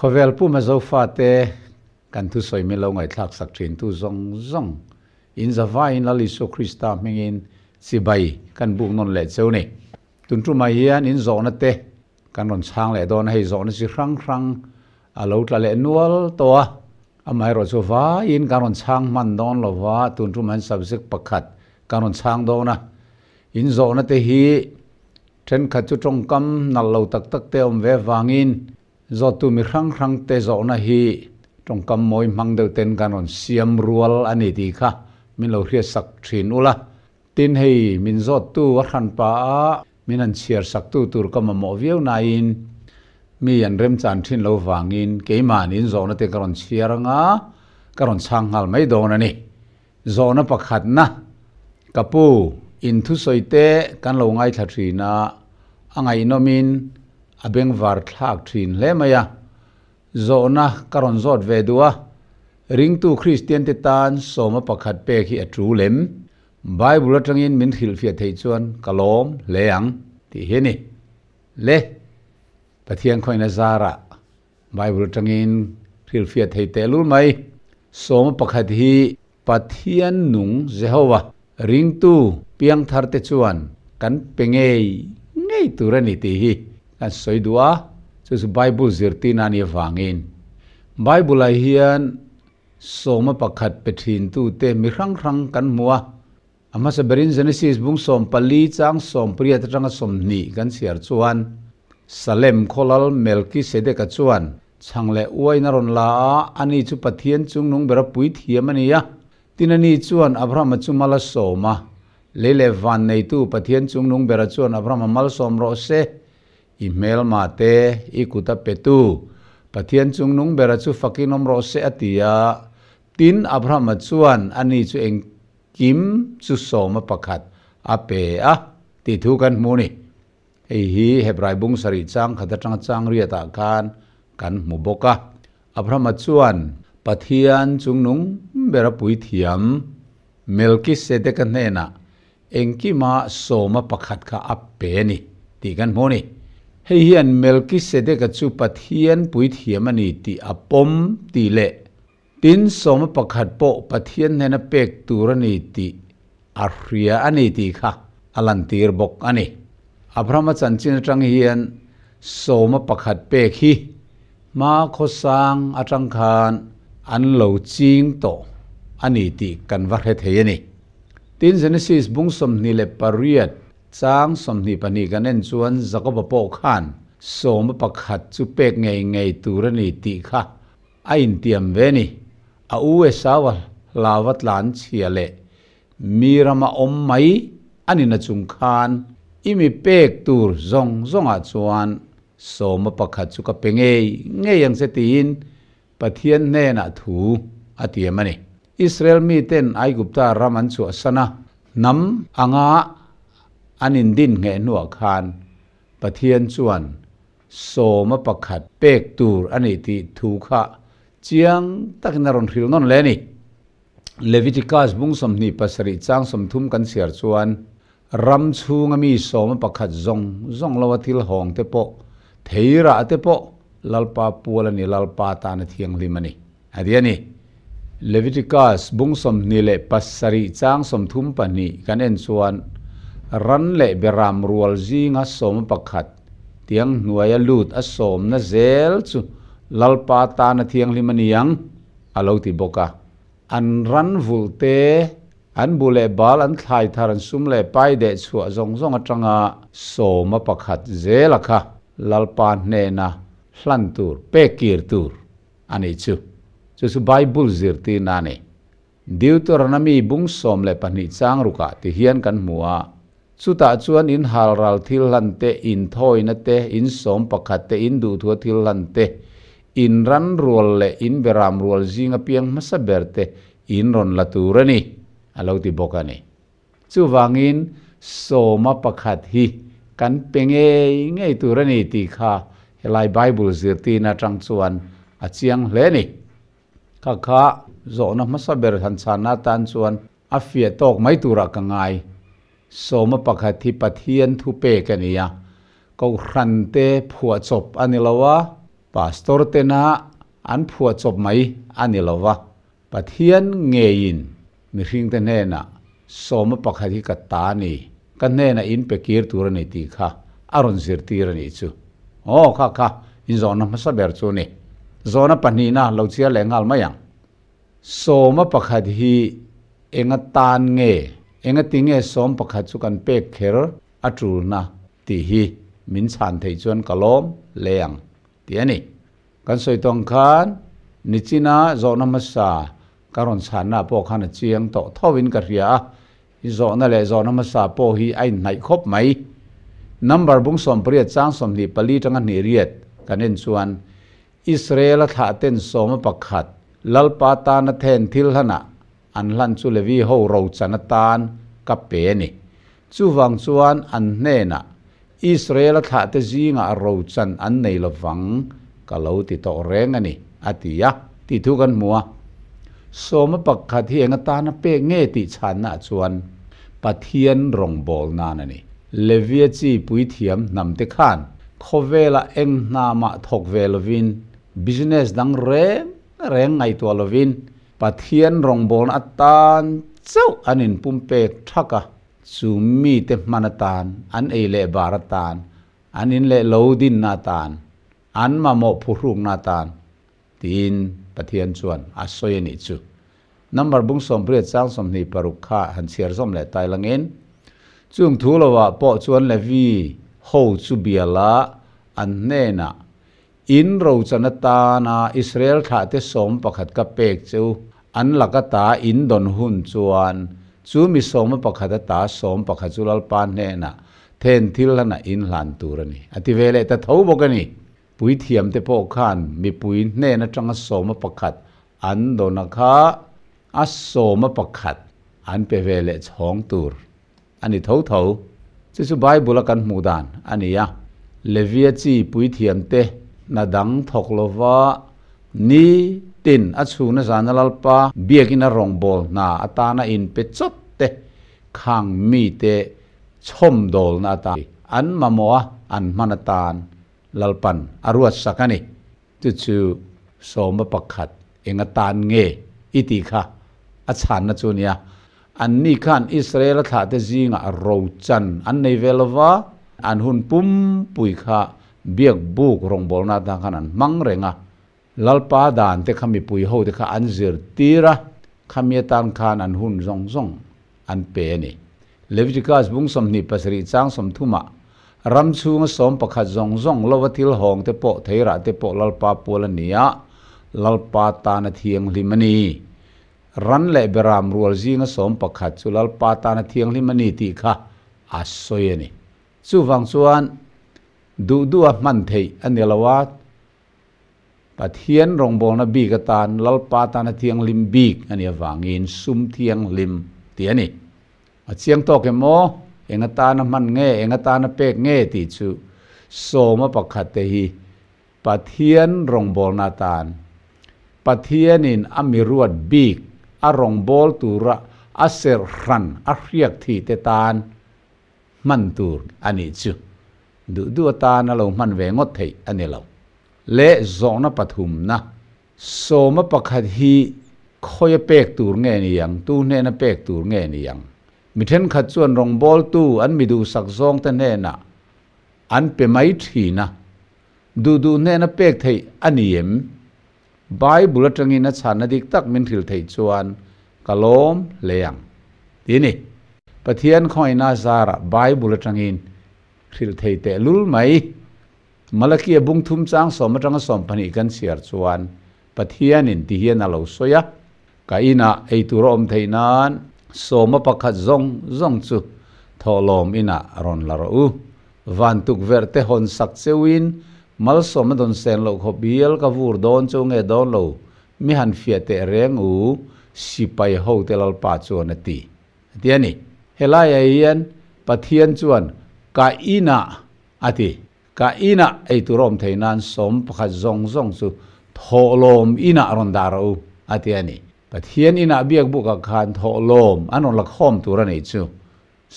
Khawvel puma Zofate kan thusawi min lo ngaihthlak sak thintu zawng zawng in zavaiin Lal Isua Krista hmingin chibai kan buk nawn leh cheu ni. Tun tumah hian in zawhna te kan rawn chhang leh dawn a, hei zawhna chi hrang hrang a lo tla leh nual tawh a, amaherawhchu vaiin kan rawn chhang hman dawn lo va, tun tumah hian subject pakhat kan rawn chhang dawn a, in zawhna te hi thenkhat chu tawngkam nalh lo tak tak te awm ve avangin Zawttu mi hrang hrang te zawhna hi tawngkam mawi hmang deuh ten kan rawn siam rual a ni tih kha min lo hriat sak thin ula. Tin hei min zawttu a hran pa a min han chhiar sak tu tur ka mamawh viau nain mi an remchan thin lo vangin keimahni in zawhna te ka rawn chhiar anga ka rawn chhang nghal mai dawn a ni. Zawhna pakhatna, Ka pu, in thusawi te kan lo ngaithla thin a, a ngaihnawmin a bengvar thlak thin hle mai a. Zawhna ka rawn zawt ve duh a, ringtu Kristian te tan sawma pakhat pek hi a tul em? Bible atangin min hrilhfiah theih chuan ka lawm hle ang tih hi a ni. Le, Pathian khawina zarah Bible atangin hrilhfiah thei tehlul mai. Sawma pakhat hi Pathian nung Jehovah ringtu piangthar te chuan kan pe ngei ngei tur a ni tih hi kan sawi duh a, chu chu Bible zirtirna a nih avangin. Bible-ah hian sawma pakhat pe thintute mi hrang hrang kan hmu a. A hmasa berin Genesis bung 14 chang 18 atanga 20 kan chhiar chuan Salem khawlal Melkisedeka chuan chhang leh uain a rawn la a, ani chu Pathian chungnung bera puithiam a ni a. Tin ani chuan Abrahama chu mal a sawm a, Lei leh van neitu Pathian chungnung bera chuan Abrahama mal sawm rawh se, i hmelma te, i kut a petu Pathian chungnung bera chu fakin awm rawh se a ti a. Tin Abrahama chuan ani chu eng Kim chu sawma pakhat a pe a tih thu kan hmu a ni. Hei hi Hebrai bung sarih chang khat atanga chang riatah khan kan hmu bawk a. Abrahama chuan Pathian chungnung bera puithiam Melkisedeka hnenah engkima sawma pakhat kha a pe a ni tih kan hmu a ni. Hei hian Melkisedeka chu Pathian puithiam a ni tih a pawm tih leh Tin, sawma pakhat pawh Pathian hnena pek tur a ni tih a hria a ni tih kha a lantir bawk a ni. Abrahama chanchin atang hian sawma pakhat pek hi hma khawsang atang khan an lo ching tawh a ni tih kan va hre thei a ni. Tin, Genesis bung 28 chang 22 kan en chuan Jakoba pawh khan sawma pakhat chu pek ngei ngei tur a ni tih kha A intiam ve ni. A u Esau-a hlauva tlan chhia leh mi rama awm mai a ni na chung khan i mi pek tur zawng zawngah chuan sawma pakhat chu ka pe ngei ngei ang che tiin Pathian hnenah thu a tiam a ni. Israel miten Aigupta ram an chhuahsan a, hnam anga an indin ngheh hnuah khan Pathian chuan sawma pakhat pek tur a nih tih thu kha chiang takin a rawn hrilh nawn leh a ni. Leviticus bung 27 chang 30 kan chhiar chuan ram chhunga mi sawma pakhat zawng zawng lo a thil hawng te pawh, thei rah te pawh Lalpa pual a ni, Lalpa tan a thianghlim a ni, a ti a ni. Leviticus bung 27 chang 32 kan en chuan ran leh beram rual zinga sawma pakhat tiang hnuaia lut a sawmna zel chu Lalpa tana thianghlim a ni ang, a lo ti bawk a. An ran vulh te, an bu leh bal an thlai thar an sum leh pai deh chhuah zawng zawng atanga sawma pakhat zela kha Lalpa hnena hlan tur, pek kir tur a nih chu. Chu chu Bible zirtirna a ni. Deuteronomy bung 12 chang rukah ti hian kan hmu a, chutah chuan in halral thil hlan te, in thawina te, in sawm pakhat te, in duhthua thil hlan te, in ran rual leh in beram rual zinga piang hmasa ber te in rawn la tur a ni, a lo ti bawk a ni. Chuvangin sawma pakhat hi kan pe ngei ngei tur a ni tih kha helai Bible zirtirna atang chuan a chiang hle a ni. Kha kha zawhna hmasa ber han chhanna atan chuan a fiah tawk mai turah ka ngai. Sawma pakhat hi Pathian thupek a ni a, Kohhrante phuahchawp a ni lo a, Pastor tena an phuahchawp mai a ni lo va, Pathian ngeiin mihringte hnenah sawma pakhat hi ka ta a ni, ka hnenah in pe kir tur a ni tih kha a rawn zirtir a nih chu. Aw, kha kha inzawhna hmasa ber chu a ni. Zawhna pahnihna lo chhiar leh nghal mai ang. Sawma pakhat hi enga tan nge, enga ti nge sawm pakhat chu kan pek kher a tulna tih hi min chhan theih chuan ka lawm hle ang tih a ni. Kan sawi tawng khan nichina zawhna hmasa ka rawn chhanna pawh khan a chiang tawh thovin ka hria a, i zawhna leh zawhna hmasa pawh hi a inhnaih khawp mai. Number bung 80 chang 24 tanga hnih riat kan en chuan Israel-a thlahten sawma pakhat Lalpa tana then thil hlanah an hlan chu Levi ho rochan atan ka pe a ni. Chuvang chuan an hnenah Israel-a thlahte zingah rochan an nei lovang ka lo ti tawh reng a ni, a ti a, tih thu kan hmu a. Sawma pakhat hi eng atana pek nge tih chhannaah chuan Pathian rawngbâwl nan a ni. Levia chi puithiam hnamte khan khawvela eng hna mah thawk ve lovin, business dang reng reng ngaihtuah lovin Pathian rawngbâwlna atan chauh an inpumpek thak a, chu mite hman atan, an ei leh bar atan, an in leh lo dinna atan, an mamawh phuhrukna atan tiin Pathian chuan a sawi a nih chu. Number bung 80 chang 26 kha han chhiar zawm leh tai langin, Chung thu lovah pawh chuan Levi ho chu biala an hnenah, In rochan atana Israel thlahte sawm pakhat ka pek che u, an laka ta in dawn hun chuan chu mi sawma pakhat ata sawm pakhat chu Lalpa hnenah then thil hlanah in hlan tur a ni, a ti ve leh ta tho bawk a ni. Puithiamte pawh khan mipui hnen atanga sawma pakhat an dawna kha a sawma pakhat an pe ve leh chhawng tur a ni tho tho. Chu chu Bible-a kan hmuh dan a ni a. Levia chi puithiamte hna dang thawk lova ni tin a chhungna zana Lalpa biakina rawngbâwl hna atana inpe chawt te khang mite chhawmdawlna atan an mamawh a, an hman atan Lalpan a ruat sak a ni. Chu chu sawma pakhat eng atan nge i tih kha a chhanna chu a nia. Anni khan Israel-a thlahte zingah rochan an nei ve lo va, an hun pumpui kha biak buk rawngbawlna atan khan an hmang reng a. Lalpa dan te kha mipui ho te kha an zirtir a, khami atan khan an hun zawng zawng an pe a ni. Leviticus bung 27 chang 30 ah ram chhunga sawm pakhat zawng zawng lova thil hawng te pawh theirah te pawh Lalpa pual a ni a, Lalpa tana thianghlim a ni. Ran leh beram rual zinga sawm pakhat chu Lalpa tana thianghlim a ni tih kha a sawi a ni. Chuvang chuan duh duha hman theih a ni lo a, Pathian rawngbawlna bik atan Lalpa tana thianghlim bik a nih avangin sum thianghlim tih a ni. A chiang tawk em aw? Eng atana hman nge, eng atana pek nge tih chu sawma pakhat te hi Pathian rawngbawlna atan Pathianin a miruat bik a rawngbâwl tura a serh hran a hriak thih te tan hman tur a nih chu. Duh duh atana lo hman ve ngawt theih a ni lo. Leh zawhna pathumna, sawma pakhat hi khawia pek tur nge ni ang, tu hnena pek tur nge ni ang? Mi thenkhat chuan rawngbawltu an mi duhsak zawngte hnenah an pe mai thin a, duh duh hnena pek theih a ni em? Bible atangin a chhanna dik tak min hrilh theih chuan ka lawm hle ang, ti a ni. Pathian khawngaihna zarah Bible atangin hrilh thei teh lul mai. Malakia bung thum chang sawm atanga sawm pahnih kan chhiar chuan Pathianin ti hian a lo sawi a, Ka inah ei tur a awm theih nan sawma pakhat zawng zawng chu thawhlawm inah rawn la rawh u. Van tukverh te hawn sak cheuhin malsawm a dawn sen loh khawp hial ka vur dawn cheu nge dawn lo, mi han fiah teh reng u, sipai hote Lalpa chuan a ti. A ti a ni. Helaiah hian Pathian chuan ka inah a ti. Ka inah ei tur a awm thei nan sawm pakhat zawng zawng chu thawhlawm inah rawn dah rawh u, a ti a ni. Pathian inah biakbukah khan thawhlawm an rawn la khawm tur a nih chu.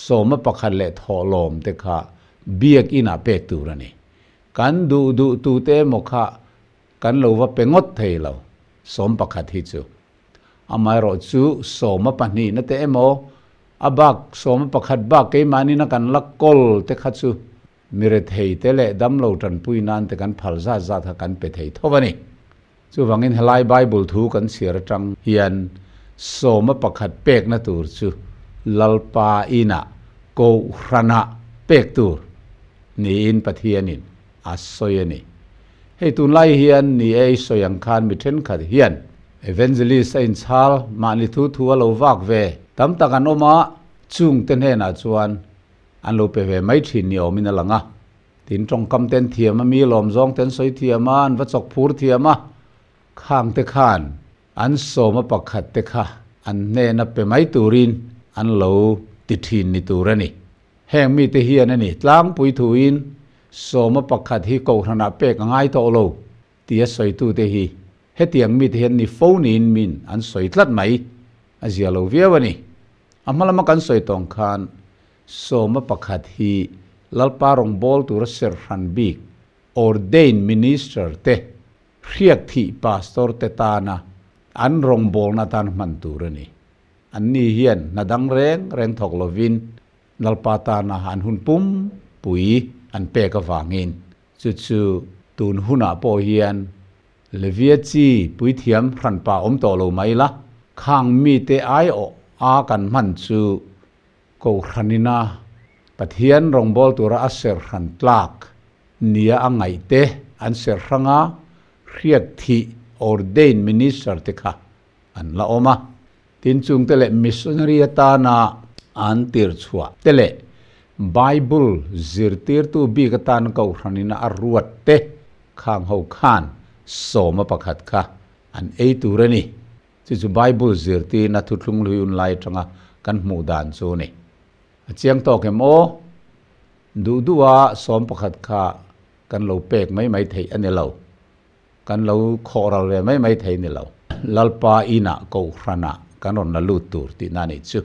Sawma pakhat leh thawhlawm te kha biak inah pek tur a ni. Kan duh duh tute emaw kha kan lo va pe ngawt thei lo, sawm pakhat hi chu. Amaherawh chu sawma pahnihna te emaw, a bak sawma pakhat bak keimahnin a kan la kawl te kha chu mi rethei te leh damlo tanpui nan te kan phal zat zat kha kan pe thei tho a ni. Chuvangin helai Bible thu kan chhiar atang hian sawma pakhat pekna tur chu Lalpa inah Kohhranah pek tur niin Pathianin a sawi a ni. Hei tunlai hian ni e i sawi ang khan mi thenkhat hian Evangelist a inchhal mahni thu thu a lo vak ve tam tak an awm a, chungte hnenah chuan an lo pe ve mai thin ni awmin a lang a. Tin tawngkam ten thiam a, mi lawm zawng ten sawi thiam a, an va chawk phur thiam a, khang te khan an sawma pakhat te kha an hnena pe mai turin an lo ti thin ni tur a ni. Heng mite hian a ni tlangpui thuin sawma pakhat hi kohhranah pek a ngai tawh lo tia sawitute hi hetiang mite hian ni fo niin min an sawi tlat mai a zia lo viau a ni. A hma lama kan sawi tawng khan sawma pakhat hi Lalpa rawngbâwl tura serhran bik ordained minister te hriak thih pastor te tana an rawngbâwlna atan hman tur a ni. Anni hian hna dang reng reng thawk lovin Lalpa tana an hun pum pui an pek avangin chu chu tun hunah pawh hian Levia chi puithiam hranpa awm tawh lo mai la, khang mite aiawh a kan hman chu Kohhranina Pathian rawngbâwl tura a ser hran tlak nia a ngaihte an ser hranga hriat thih ordained minister te kha an la awm a. Tin chungte leh missionary atana an tir chhuah te leh Bible zirtirtu bik atan Kohhranina a ruat te khang ho khan sawma pakhat kha an ei tur a ni. Chu chu Bible zirtirna thuthlung hlui un lai atanga kan hmuh dan chu a ni. A chiang tawk em aw? Duh duha sawm pakhat kha kan lo pek mai mai theih a ni lo. Kan lo khawh ral ve mai mai thei ni lo. Lalpa inah Kohhranah kan rawn la lut tur tihna a nih chu.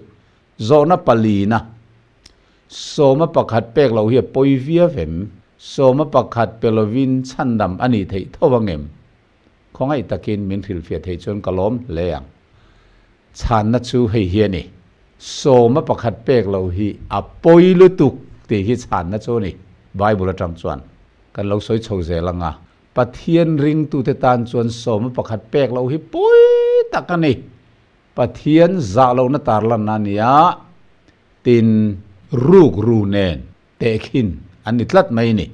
Zawhna palina, Sawma pakhat pek loh hi a pawi viau em? Sawma pakhat pe lovin chhandam a nih theih tho angem? Khawngaih takin min hrilhfiah theih chuan ka lawm hle ang. Chhanna chu hei hi a ni. Sawma pakhat pek loh hi a pawi lutuk tih hi chhanna chu a ni. Bible atang chuan kan lo sawi chho zel ang a. Pathian ringtute tan chuan sawma pakhat pek loh hi pawi tak a ni. Pathian zah lohna tarlanna a ni a, tin ruk ru nen tehkhin an ni tlat mai ni.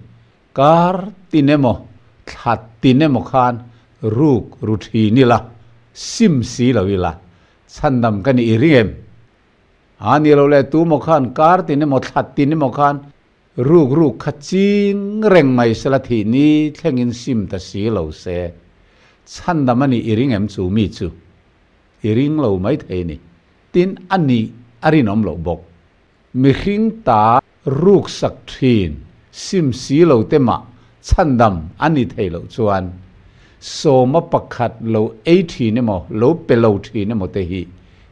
Kar tin emaw, thla tin emaw khan ruk ru thin ila, sim si lo ila, chhandam ka nih i ring em? A ni lo le, tu maw khan kar tin emaw, thla tin emaw khan Ruk ruk kha ching reng mai sela thih ni thlengin sim ta si lo se, chhandam a nih i ring em chu mi chu? I ring lo mai thei ni. Tin, a nih a rinawm loh bawk. Mihring ta ruk sak thin sim si lo te mah chhandam a ni thei loh chuan sawma pakhat lo ei thin emaw lo pe lo thin emaw te hi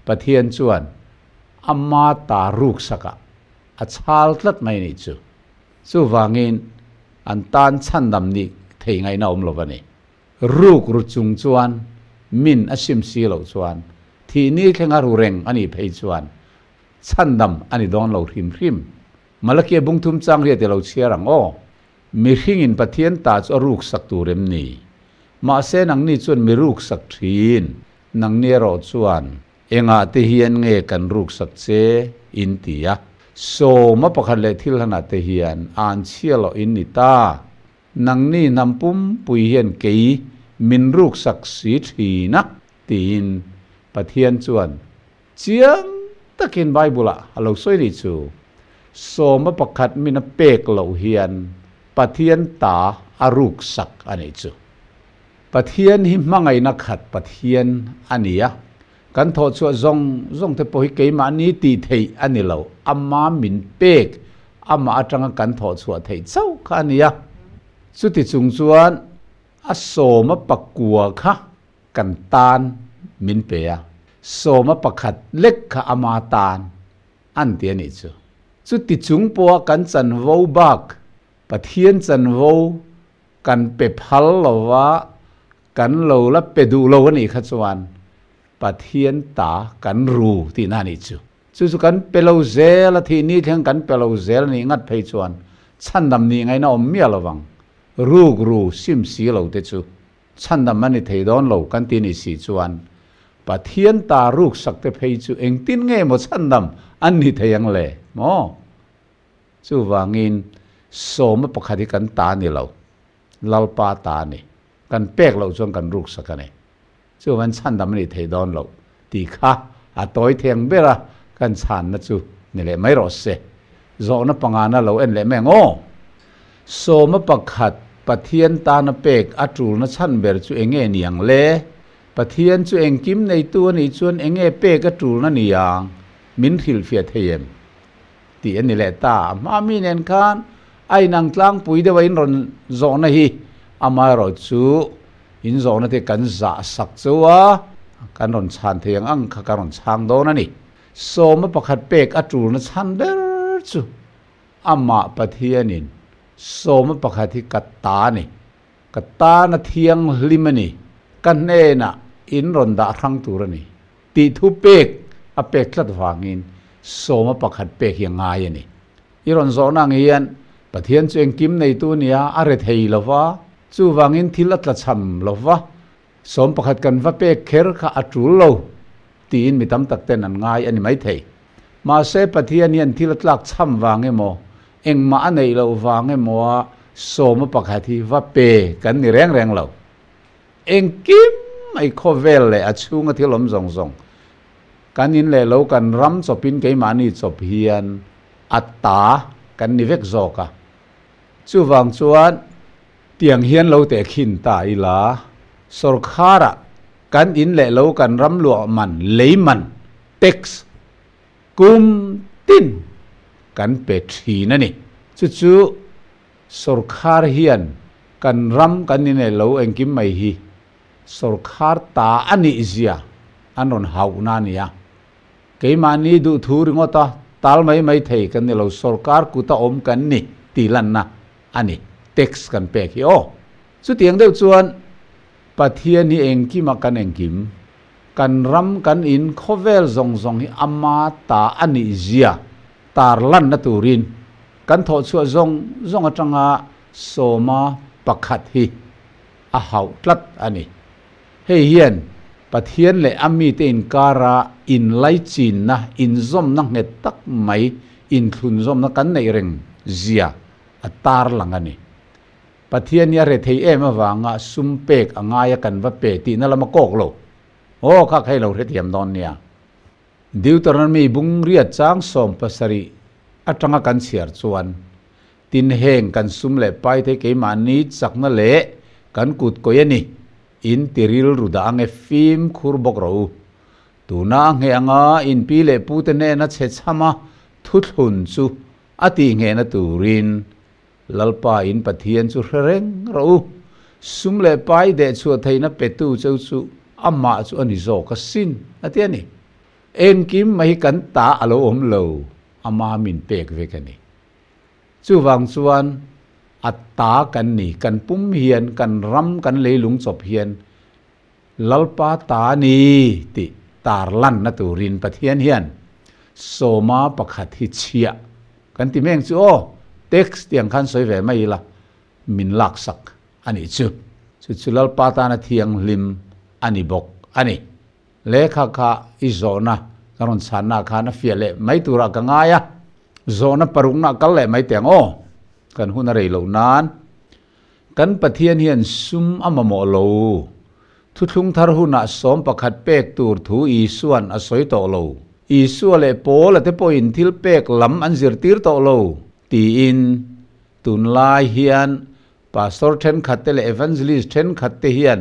Pathian chuan ama ta ruk sakah A chhal tlat mai nih chu. Chuvangin an tan chhandam nih thei ngaihna awm lo va ni. Ruk ru chung chuan min a sim si loh chuan thih ni thlenga ru reng a nih phei chuan chhandam a ni dawn lo hrim hrim. Malakia bungthum chang riat i lo chhiar ang aw. Mihringin Pathian ta chu a ruk sak tur em ni? Mahse nangni chuan mi ruk sak thin. Nangni erawh chuan Engah te hian nge kan ruksak che in ti a? Sawma pakhat leh thil hlanah te hian an chhia loh in ni ta. Nangni hnam pumpui hian kei min ruksak si thin a, tiin Pathian chuan chiang takin Bible-ah a lo sawi ni chu. Sawma pakhat min a pek loh hian Pathian ta a ruksak a nih chu. Pathian hi hmangaihna khat Pathian a ni a, kan thawh chhuah zawng zawng te pawh hi keimahni tih theih a ni lo, ama min pek, amah atanga kan thawh chhuah theih chauh kha a ni a. Chuti chung chuan a sawma pakua kha kan tan min pe a, sawma pakhat lek kha ama tan an ti a nih chu. Chuti chung pawha kan chanvo bak Pathian chanvo kan pe phal lova kan lo la pe duh lo a nih kha chuan Pathian ta kan ru tihna a nih chu. Chu chu kan pe lo zel a, thih ni thleng kan pe lo zel a nih ngat phei chuan chhandam nih ngaihna awm miah lovang. Ruk ru sim si lo te chu chhandam a ni thei dawn lo kan ti nih si chuan Pathian ta ruk sak te phei chu engtin nge maw chhandam an ni thei ang le maw? Chuvangin sawma pakhat hi kan ta ni lo, Lalpa ta a ni. Kan pek loh chuan kan ruk sak a ni. Chuvan chhandam a nih theih dawn loh tih kha a tawi theng ber a, kan chhanna chu ni leh mai rawh se. Zawhna pangana lo en leh mai ang aw. Sawma pakhat Pathian tana pek a tulna chhan ber chu enge ni ang le? Pathian chu engkim neitu a nih chuan enge pek a tulna ni ang? Min hrilhfiah thei em? Tih a ni leh ta. A hma mi nen khan a inang tlangpui deuh a in rawn zawhna hi amaherawh chu in zawhna te kan zah sak chu a, kan rawn chhan thei ang ang kha ka rawn chhang dawn a ni. Sawma pakhat pek a tulna chhan ber chu amah Pathianin sawma pakhat hi ka ta a ni, ka tana thianghlim a ni, ka hnenah in rawn dah hrang tur a ni. Tih thu pek a pek tlat vangin sawma pakhat pek hi a ngai a ni. I rawn zawhna ang hian Pathian chu engkim neitu a nia, a re thei lo va, chuvangin thil a tlachham lo va, sawm pakhat kan va pek kher kha a tul lo tiin mi tam tak ten an ngai a ni maithei. Mahse Pathian hian thil a tlak chham vang emaw, engmah a neih loh vang emawa sawma pakhat hi va pe kan ni reng reng lo. Engkim mai khawvel leh a chhunga thil awm zawng zawng kan in leh lo kan ram chawpin keimahni chawp hian a ta kan ni vek zawk a. Chuvang chuan tiang hian lo tehkhin ta ila, sawrkharah kan in leh lo kan ram luah man, lei man, tax, kum tin kan pe thin a ni. Chu chu Sawrkhar hian kan ram kan inei lo engkim mai hi sawrkhar ta a nih zia an rawn hauhna a ni a. Keimahni duhthu ringawta tal mai mai thei kan ni lo, sawrkar kuta awm kan ni tih lanna a ni, tax kan pek hi aw. Chutiang deuh chuan Pathian hi engkima kan engkim, kan ram kan in khawvel zawng zawng hi ama ta a nih zia tar lanna turin Kan thawhchhuah zawng zawng atanga sawma pakhat hi a hauh tlat a ni. Hei hian Pathian leh a mite inkara inlaichinna, inzawmna nghet tak mai, inthlunzawmna kan neih reng zia a tarlang a ni. Pathian hi a rethei em avanga sum pek a ngaia kan va pe tihna lam a kawk lo. Aw, kha kha i lo hrethiam dawn nia. Deuteronomy bung riat chang 17 atanga kan chhiar chuan, Tin heng kan sum leh pai te keimahni chakna leh kan kut kawi a ni, in ti rilru dah ange fim khur bawk rawh u. Tuna a ngheh anga in pi leh pu te hnena chhe chhama thuthlun chu a tih nghehna turin Lalpa in Pathian chu hre reng rawh u. Sum leh pai deh chhuah theihna petu cheu chu amah chu a ni zawk a sin, a ti a ni. Engkim mai hi kan ta a lo awm lo, ama min pek vek a ni. Chuvang chuan a ta kan ni, kan pum hian, kan ram kan leilung chawp hian Lalpa ta a ni tih tar lanna turin Pathian hian sawma pakhat hi chhiah kan ti meng chu aw, text tiang khan sawi ve mai ila min laksak a nih chu. Chu chu Lalpa tana thianghlim a ni bawk a ni. Lehkha kha i zawhna ka rawn chhanna khan a fiah leh mai turah ka ngai a, zawhna parukna kal leh mai teh ang aw, kan hun a rei loh nan. Kan Pathian hian sum a mamawh lo. Thuthlung thar hunah sawm pakhat pek tur thu Isua'n a sawi tawh lo. Isua leh Paula te pawhin thil pek lam an zirtir tawh lo, tiin tunlai hian Pastor thenkhat te leh Evangelist thenkhat te hian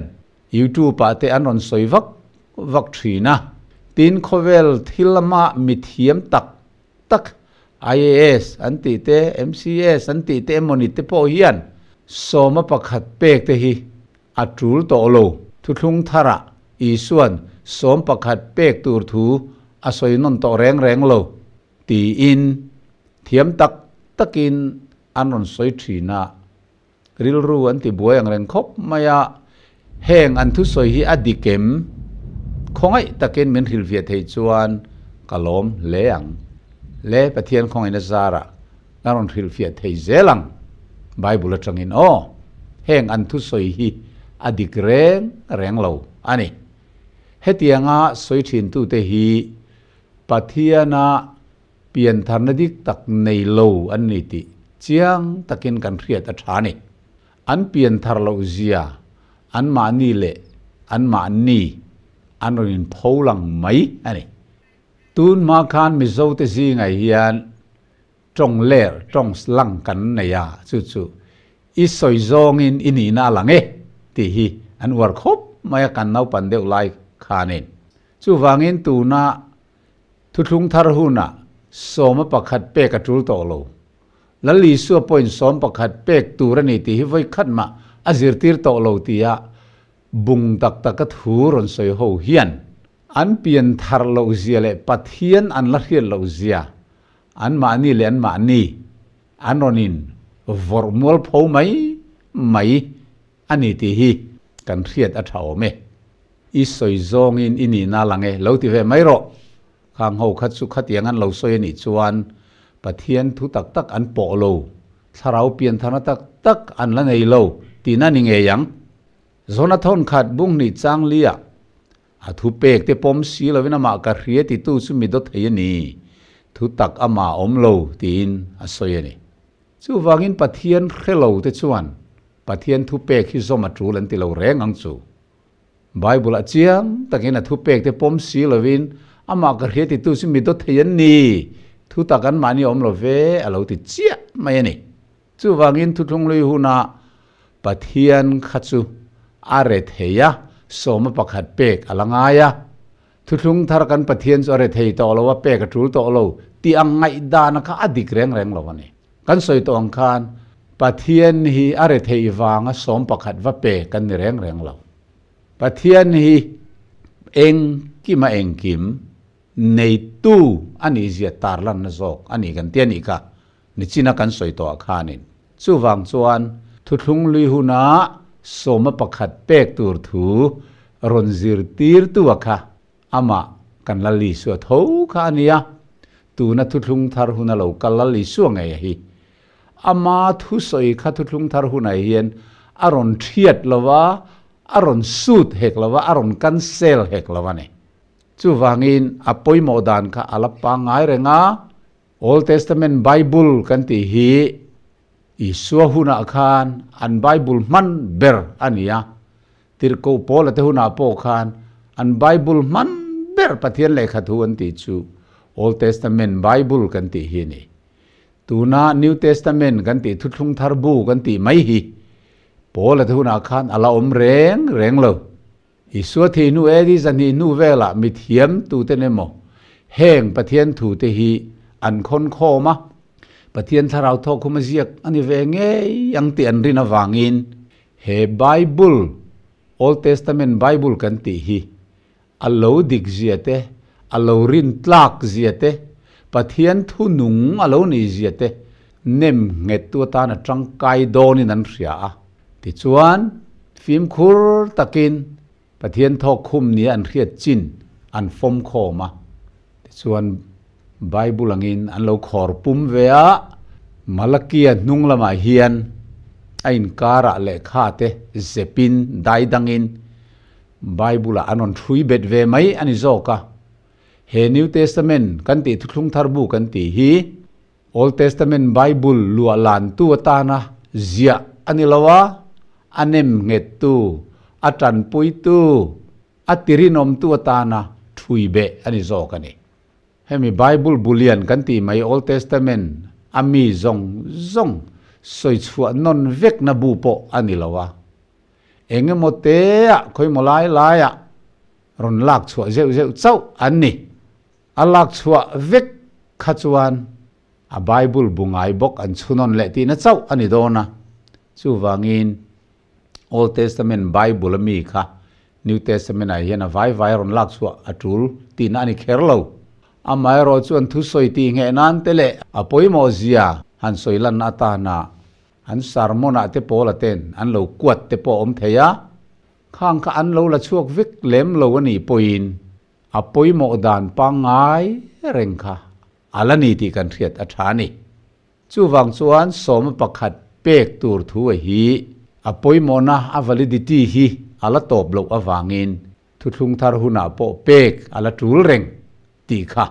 YouTube ah te an rawn sawi vak vak thin a. Tin, khawvel thil lama mithiam tak tak IAS an tih te, MCS an tih te emawni te pawh hian sawma pakhat pek te hi a tul tawh lo. Thuthlung tharah Isua'n sawm pakhat pek tur thu a sawi nawn tawh reng reng lo tiin Thiam tak takin an rawn sawi thin a, rilru an ti buai ang reng khawp mai a, heng an thusawi hi a dik em? Khawngaih takin min hrilhfiah theih chuan ka lawm hle ang. Le Pathian khawngaihna zarah kan rawn hrilhfiah thei zel ang Bible atangin aw. Heng an thusawi hi a dik reng reng lo a ni. Hetianga sawi thintute hi Pathiana piantharna dik tak nei lo an ni tih chiang takin kan hriat a tha a ni. An pianthar loh zia anmahni leh anmahni an rawn inpho lang mai a ni. Tun hma khan Mizote zingah hian tawng ler, tawng lang kan nei a, chu chu i sawi zawngin i nihna a lang e tih hi an uar khawp mai a kan naupan deuh lai khanin. Chuvangin tuna Thuthlung thar hunah sawma pakhat pek a tul tawh lo. Lal Isua pawhin sawm pakhat pek tur a ni tih hi vawi khat mah a zirtir tawh lo tia bung tak taka thu rawn sawi ho hian an pian thar loh zia leh Pathian an la hriat loh zia anmahni leh anmahni an rawn in vawrh mual pho mai mai a ni tih hi kan hriat a tha awm e. I sawi zawngin i nihna lang e, lo ti ve mai rawh. Khang ho kha chu khatiang an lo sawi a nih chuan Pathian thu tak tak an pawh lo, thlarau piantharna tak tak an la nei lo tihna ni ngei ang. Zawna thawnkhat bung hnih chang liah a thu pek te pawm si lovin amah ka hria titu chu mi dawt thei a ni, thu tak amah a awm lo tiin a sawi a ni. Chuvangin Pathian hre lo te chuan Pathian thu pek hi zawm a tul an ti lo reng ang chu. Bible-ah chiang takin a thupek te pawm si lovin amah ka hria titu chu mi dawt thei an ni, thu tak an mahni awm lo ve a lo ti chiah mai a ni. Chuvangin thuthlunglui huna Pathian kha chu a re thei a, sawma pakhat pek a la ngai a. Thuthlung thar kan Pathian chu a re thei tawh lo a, pek a tul tawh lo tih ang ngaihdana kha a dik reng reng lo a ni. Kan sawi tawh ang khan Pathian hi a retheih vanga sawm pakhat va pe kan ni reng reng lo. Pathian hi engkim a engkim neitu a nih zia tarlanna zawk a ni kan ti a nih kha nichina kan sawi tawh ah khanin. Chuvang chuan thuthlung lui huna sawma pakhat pek tur thu rawn zirtirtu a kha Amah kan Lal Isua tho kha a nia, tuna thuthlung thar huna lo kal Lal Isua ngei a hi. Ama thusawi kha thuthlung thar hunah hian a rawn thiat lo va, a rawn sut hek lo va, a rawn cancel hek lo a ni. Chuvangin a pawimawh dan kha a la pangngai reng a, Old Testament Bible kan tih hi Isua hunah khan an Bible hman ber a ni a, Tirhkoh Paula te hunah pawh khan an Bible hman ber Pathian lehkha thu an tih chu Old Testament Bible kan tih hi a ni. Tuna New Testament kan tih Thuthlung Thar Bu kan tih mai hi Paula te hunah khan a la awm reng reng lo. Isua thih hnu AD zahnih hnu velah mithiam tuten emaw heng Pathian thute hi an khawn khawm a, Pathian thlarau thawk khum a ziak a ni ve ngei ang tih an rin avangin He Bible, Old Testament Bible kan tih hi a lo dik zia te, a lo rin tlak zia te, Pathian thu nung a lo nih zia te nem nghet tu atan a tangkai dawnin an hria a. Tichuan, fimkhur takin Pathian thawk khum nia an hriat chin an fawm khawm a. Tichuan, Bible angin an lo khawr pum ve a, Malakia hnung lamah hian a inkarah lehkha te zepin dai dangin Bible-ah an rawn hrui bet ve mai a ni zawk a. He New Testament kan tih Thuthlung Thar Bu kan tih hi Old Testament Bible luah lantu atana ziah a ni lo a, a nem nghettu, a tanpuitu, a tirinawmtu atana thui beh a ni zawk a ni. Hemi Bible bu lian kan tih mai Old Testament a mi zawng zawng sawi chhuah nawn vekna bu pawh a ni lo a. Eng emaw teah khawimaw lai laiah rawn lak chhuah zeuh zeuh chauh an ni. A lak chhuah vek kha chuan a Bible bu ngai bawk an chhunawn leh tihna chauh a ni dawn a. Chuvangin Old Testament Bible a mi kha New Testament ah hian a vai vai a rawn lak chhuah a tul tihna a ni kher lo. Amaherawh chu an thusawi tih ngheh nan te leh a pawimawh zia han sawi lan atana an sermon ah te pawl a ten an lo kuat te pawh a awm thei a, khang kha an lo la chhuak vek lem lo a nih pawhin a pawimawh dan pangngai reng kha a la ni tih kan hriat a tha a ni. Chuvang chuan sawma pakhat pek tur thu a hi a pawimawhna a validity hi a la tawp loh avangin Thuthlung thar hunah pawh pek a la tul reng tih kha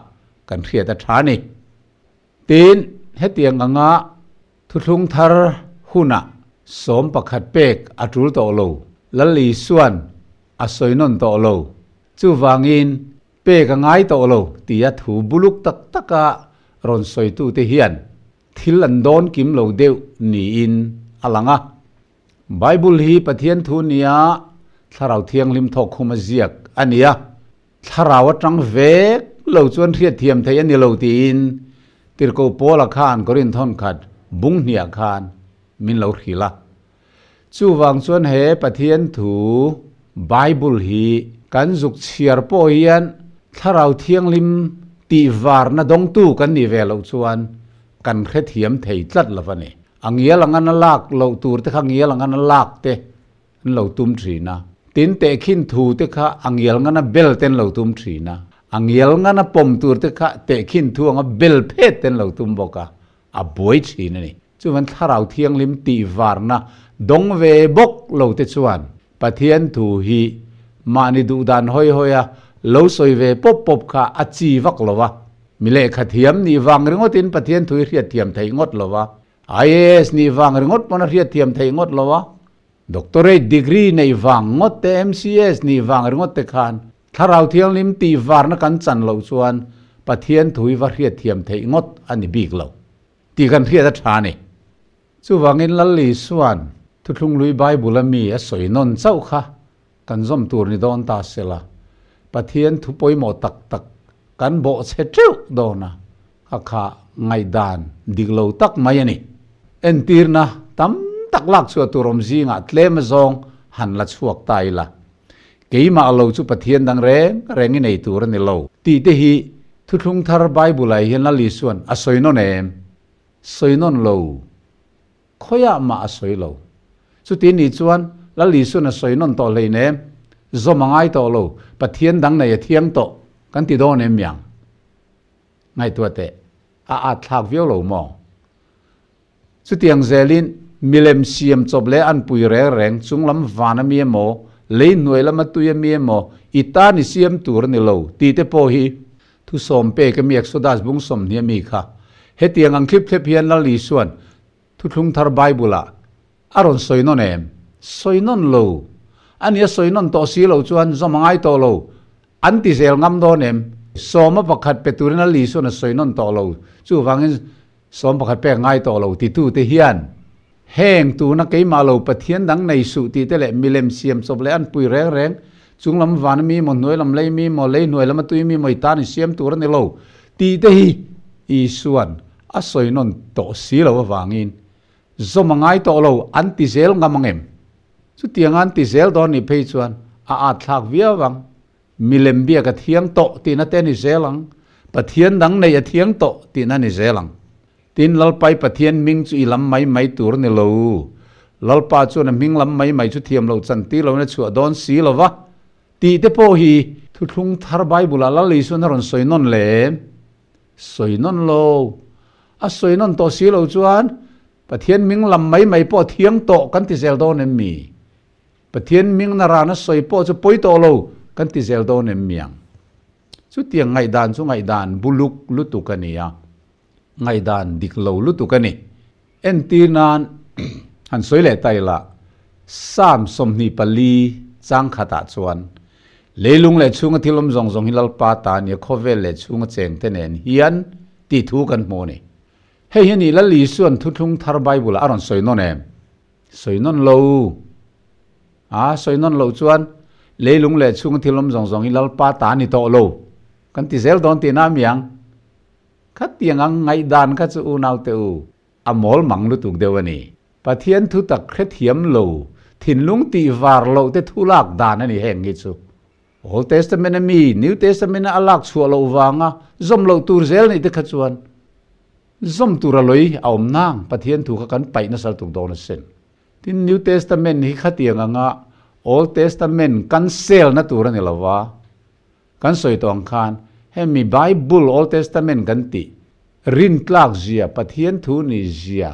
kan hriat a tha a ni. Tin, hetiang anga thuthlung thar hunah 11 pek a tul tawh lo, Lal Isuan a sawi nawn tawh lo. Chuvangin pek a ngai tawh lo tia thu buluk tak taka rawn sawitute hian thil an dawn kim lo deuh niin a lang a. Bible hi Pathian thu nia Thlarau Thianghlim thawkkhum a ziak a ni a, Thlarau atang vek lo chuan hriatthiam theih a ni lo tiin Tirhkoh Paula khan Korinth thawnkhat bung hniah khan min lo hrilh a. Chuvang chuan he Pathian thu Bible hi kan zuk chhiar pawh hian Thlarau Thianghlim tih varna dawngtu kan nih ve loh chuan kan hrethiam thei tlat lo a ni. A ngial anga na lak loh tur te kha ngial anga na lak te an lo tum thin a. Tin tehkhin thu te kha a ngial ngana bel te an lo tum thin a. A ngial ngana pawm tur te kha tehkhin thu anga bel phet te an lo tum bawk a. A buai thin a ni. Chuvan Thlarau Thianghlim tih varna dawng ve bawk lo te chuan Pathian thu hi mahni duhdan hawi hawi a lo sawi ve pawp pawp kha a chi vak lo va. Mi lehkha thiam nih vang ringawtin Pathian thu hi hriat thiam theih ngawt lo va. IAS nih vang ringawt pawn a hriat thiam theih ngawt lo va. Doctorate degree neih vang ngawt te, MCS nih vang ringawt te khan Thlarau Thianghlim tih varna kan chan loh chuan Pathian thu hi va hriat thiam theih ngawt a ni bik lo tih kan hriat a tha a ni. Chuvangin Lal Isua'n Thuthlunglui Bible-a mi a sawi nawn chauh kha kan zawm tur ni dawn ta se la, Pathian thu pawimawh tak tak kan bawhchhe teuh dawn a, kha kha ngaihdan dik lo tak mai a ni. Entirna tam tak lak chhuah tur awm zingah tlem azawng han la chhuak ta ila, keimah lo chu Pathian dang reng reng i nei tur a ni lo tih te hi Thuthlung Thar Bible-ah hian Lal Isua'n a sawi nawn em? Sawi nawn lo. Khawiah mah a sawi lo. Chuti nih chuan Lal Isuan a sawi nawn tawh hleinem, zawm a ngai tawh lo, Pathian dang nei a thiang tawh kan ti dawn em miang? Ngaihtuah teh, a at thlak viau lo maw? Chutiang zelin milem siam chawp leh an pui reng reng chunglam van a mi emaw, lei hnuai lama tui a mi emaw, i tan i siam tur a ni lo tih te pawh hi Thu sawm pek a mi Exodus bung 20 a mi kha. Hetiang ang thlip thlep hian Lal Isua'n Thuthlung Thar Bible-ah a rawn sawi nawn em? Sawi nawn lo. Ani a sawi nawn tawh si lo chuan zawm a ngai tawh lo. An ti zel ngam dawn em? Sawma pakhat pe turin Lal Isua'n a sawi nawn tawh lo. Chuvangin 11 pek ngai tawh lo titute hian heng tuna keimah lo Pathian dang nei suh tih te leh milem siam chawp leh an pui reng reng chung lam van mi maw hnuai lam lei mi maw lei hnuai lama tui mi maw i tan i siam tur a ni lo tih te hi Isua'n a sawi nawn tawh si lo avangin zawm a ngai tawh lo an ti zel ngam ang em? Chutianga an ti zel dawn nih phei chuan a at thlak viau ang. Milem biak a thiang tawh tihna te a ni zel ang, Pathian dang neih a thiang tawh tihna a ni zel ang. Tin, Lalpai Pathian hming chu i lam mai mai tur a ni lo. Lalpa chuan a hming lam mai mai chu thiam loh chan tir loin a chhuah dawn si lo va, tih te pawh hi Thuthlung Thar Bible-ah Lal Isuan a rawn sawi nawn le? Sawi nawn lo. A sawi nawn tawh si lo chuan Pathian hming lam mai mai pawh a thiang tawh kan ti zel dawn em mi? Pathian hming na rana sawi pawh chu pawi tawh lo kan ti zel dawn em miang? Chutiang ngaihdan chu ngaihdan buluk lutuk a ni a, ngaihdan dik lo lutuk a ni. Entir nan han sawi leh ta ila, Psalm 24 chang khatah chuan, Leilung leh chhunga thil awm zawng zawng hi Lalpa ta a nia, khawvel leh chhunga chengte nen hian tih thu kan hmu a ni. Hei hi ni Lal Isua'n Thuthlung Thar Bible-ah a rawn sawi nawn em? Sawi nawn lo. A sawi nawn loh chuan leilung leh chhunga thil awm zawng zawng hi Lalpa ta a ni tawh lo. Kan ti zel dawn tihna a mi ang. Khatiang ang ngaihdan kha chu unaute u, a mawl mang lutuk deuh a ni. Pathian thu tak hrethiam lo, thinlung tih var loh te thu lak dan a ni heng hi chu. Old Testament a mi New Testament a lak chhuah loh vanga zawm loh tur zel nih te kha chuan zawm tur a lawih a awm nang Pathian thu kha kan paih nasal tuk dawn asin. Tin New Testament hi khatiang anga Old Testament kan sel na tur a ni lova kan sawi tawh ang khan hemi Bible Old Testament kan tih rin tlak zia Pathian thu ni zia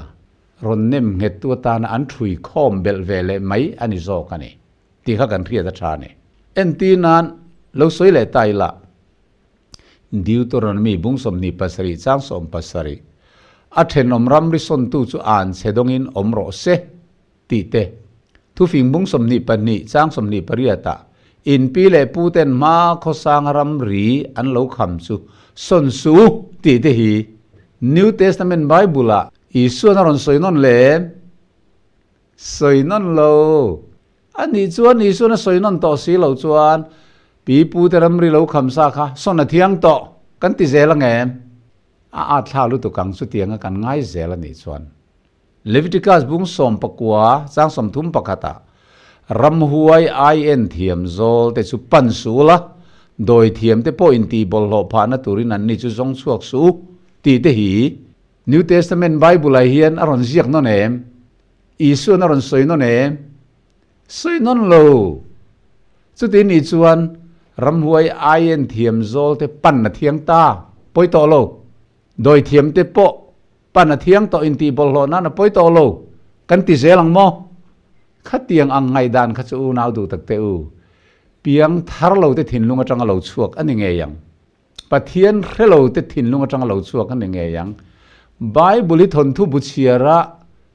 rawn nem nghet tu atana an thui khawm belh ve leh mai a ni zawk a ni. Tih kha kan hriat a tha a ni. Entir nan lo sawi leh ta ila, Deuteronomy bung 27 chang 70, A thenawm ramri sawntu chu an chhe dawngin awm rawh se, tih te. Thufing bung 22 chang 28 ah, In pi leh pu ten hma khawsanga ramri an lo kham chu sawn suh u, tih te hi New Testament Bible ah Isuan a rawn sawi nawn leh em? Sawi nawn lo. A nih chuan Isuan a sawi nawn tawh si lo chuan pi pute ramri lo kham sa kha sawn a thiang tawh kan ti zel ang em? A at thlak lutuk ang chutianga kan ngai zel a nih chuan. Leviticus bung 19 chang 31 ah ramhuai ai en thiam zawl te chu pan suh ula, dawi thiam te pawh intih bawlhhlawh phahna turin an ni chu zawng chhuak suh u tih te hi New Testament Bible ah hian a rawn ziak nawn em? Isuan a rawn sawi nawn em? Sawi nawn lo. Chuti nih chuan ramhuai ai en thiam zawl te pan a thiang ta, pawi tawh lo. Dawi thiam te pawh pan a thiang tawh intih bawlhhlawh nan a pawi tawh lo. Kan ti zel ang maw? Khatiang ang ngaihdan kha chu unau duh tak teh u. Piang thar lo te thinlung atanga lo chhuak a ni ngei ang. Pathian hre lo te thinlung atanga lo chhuak a ni ngei ang. Bible hi thawnthu bu chhiara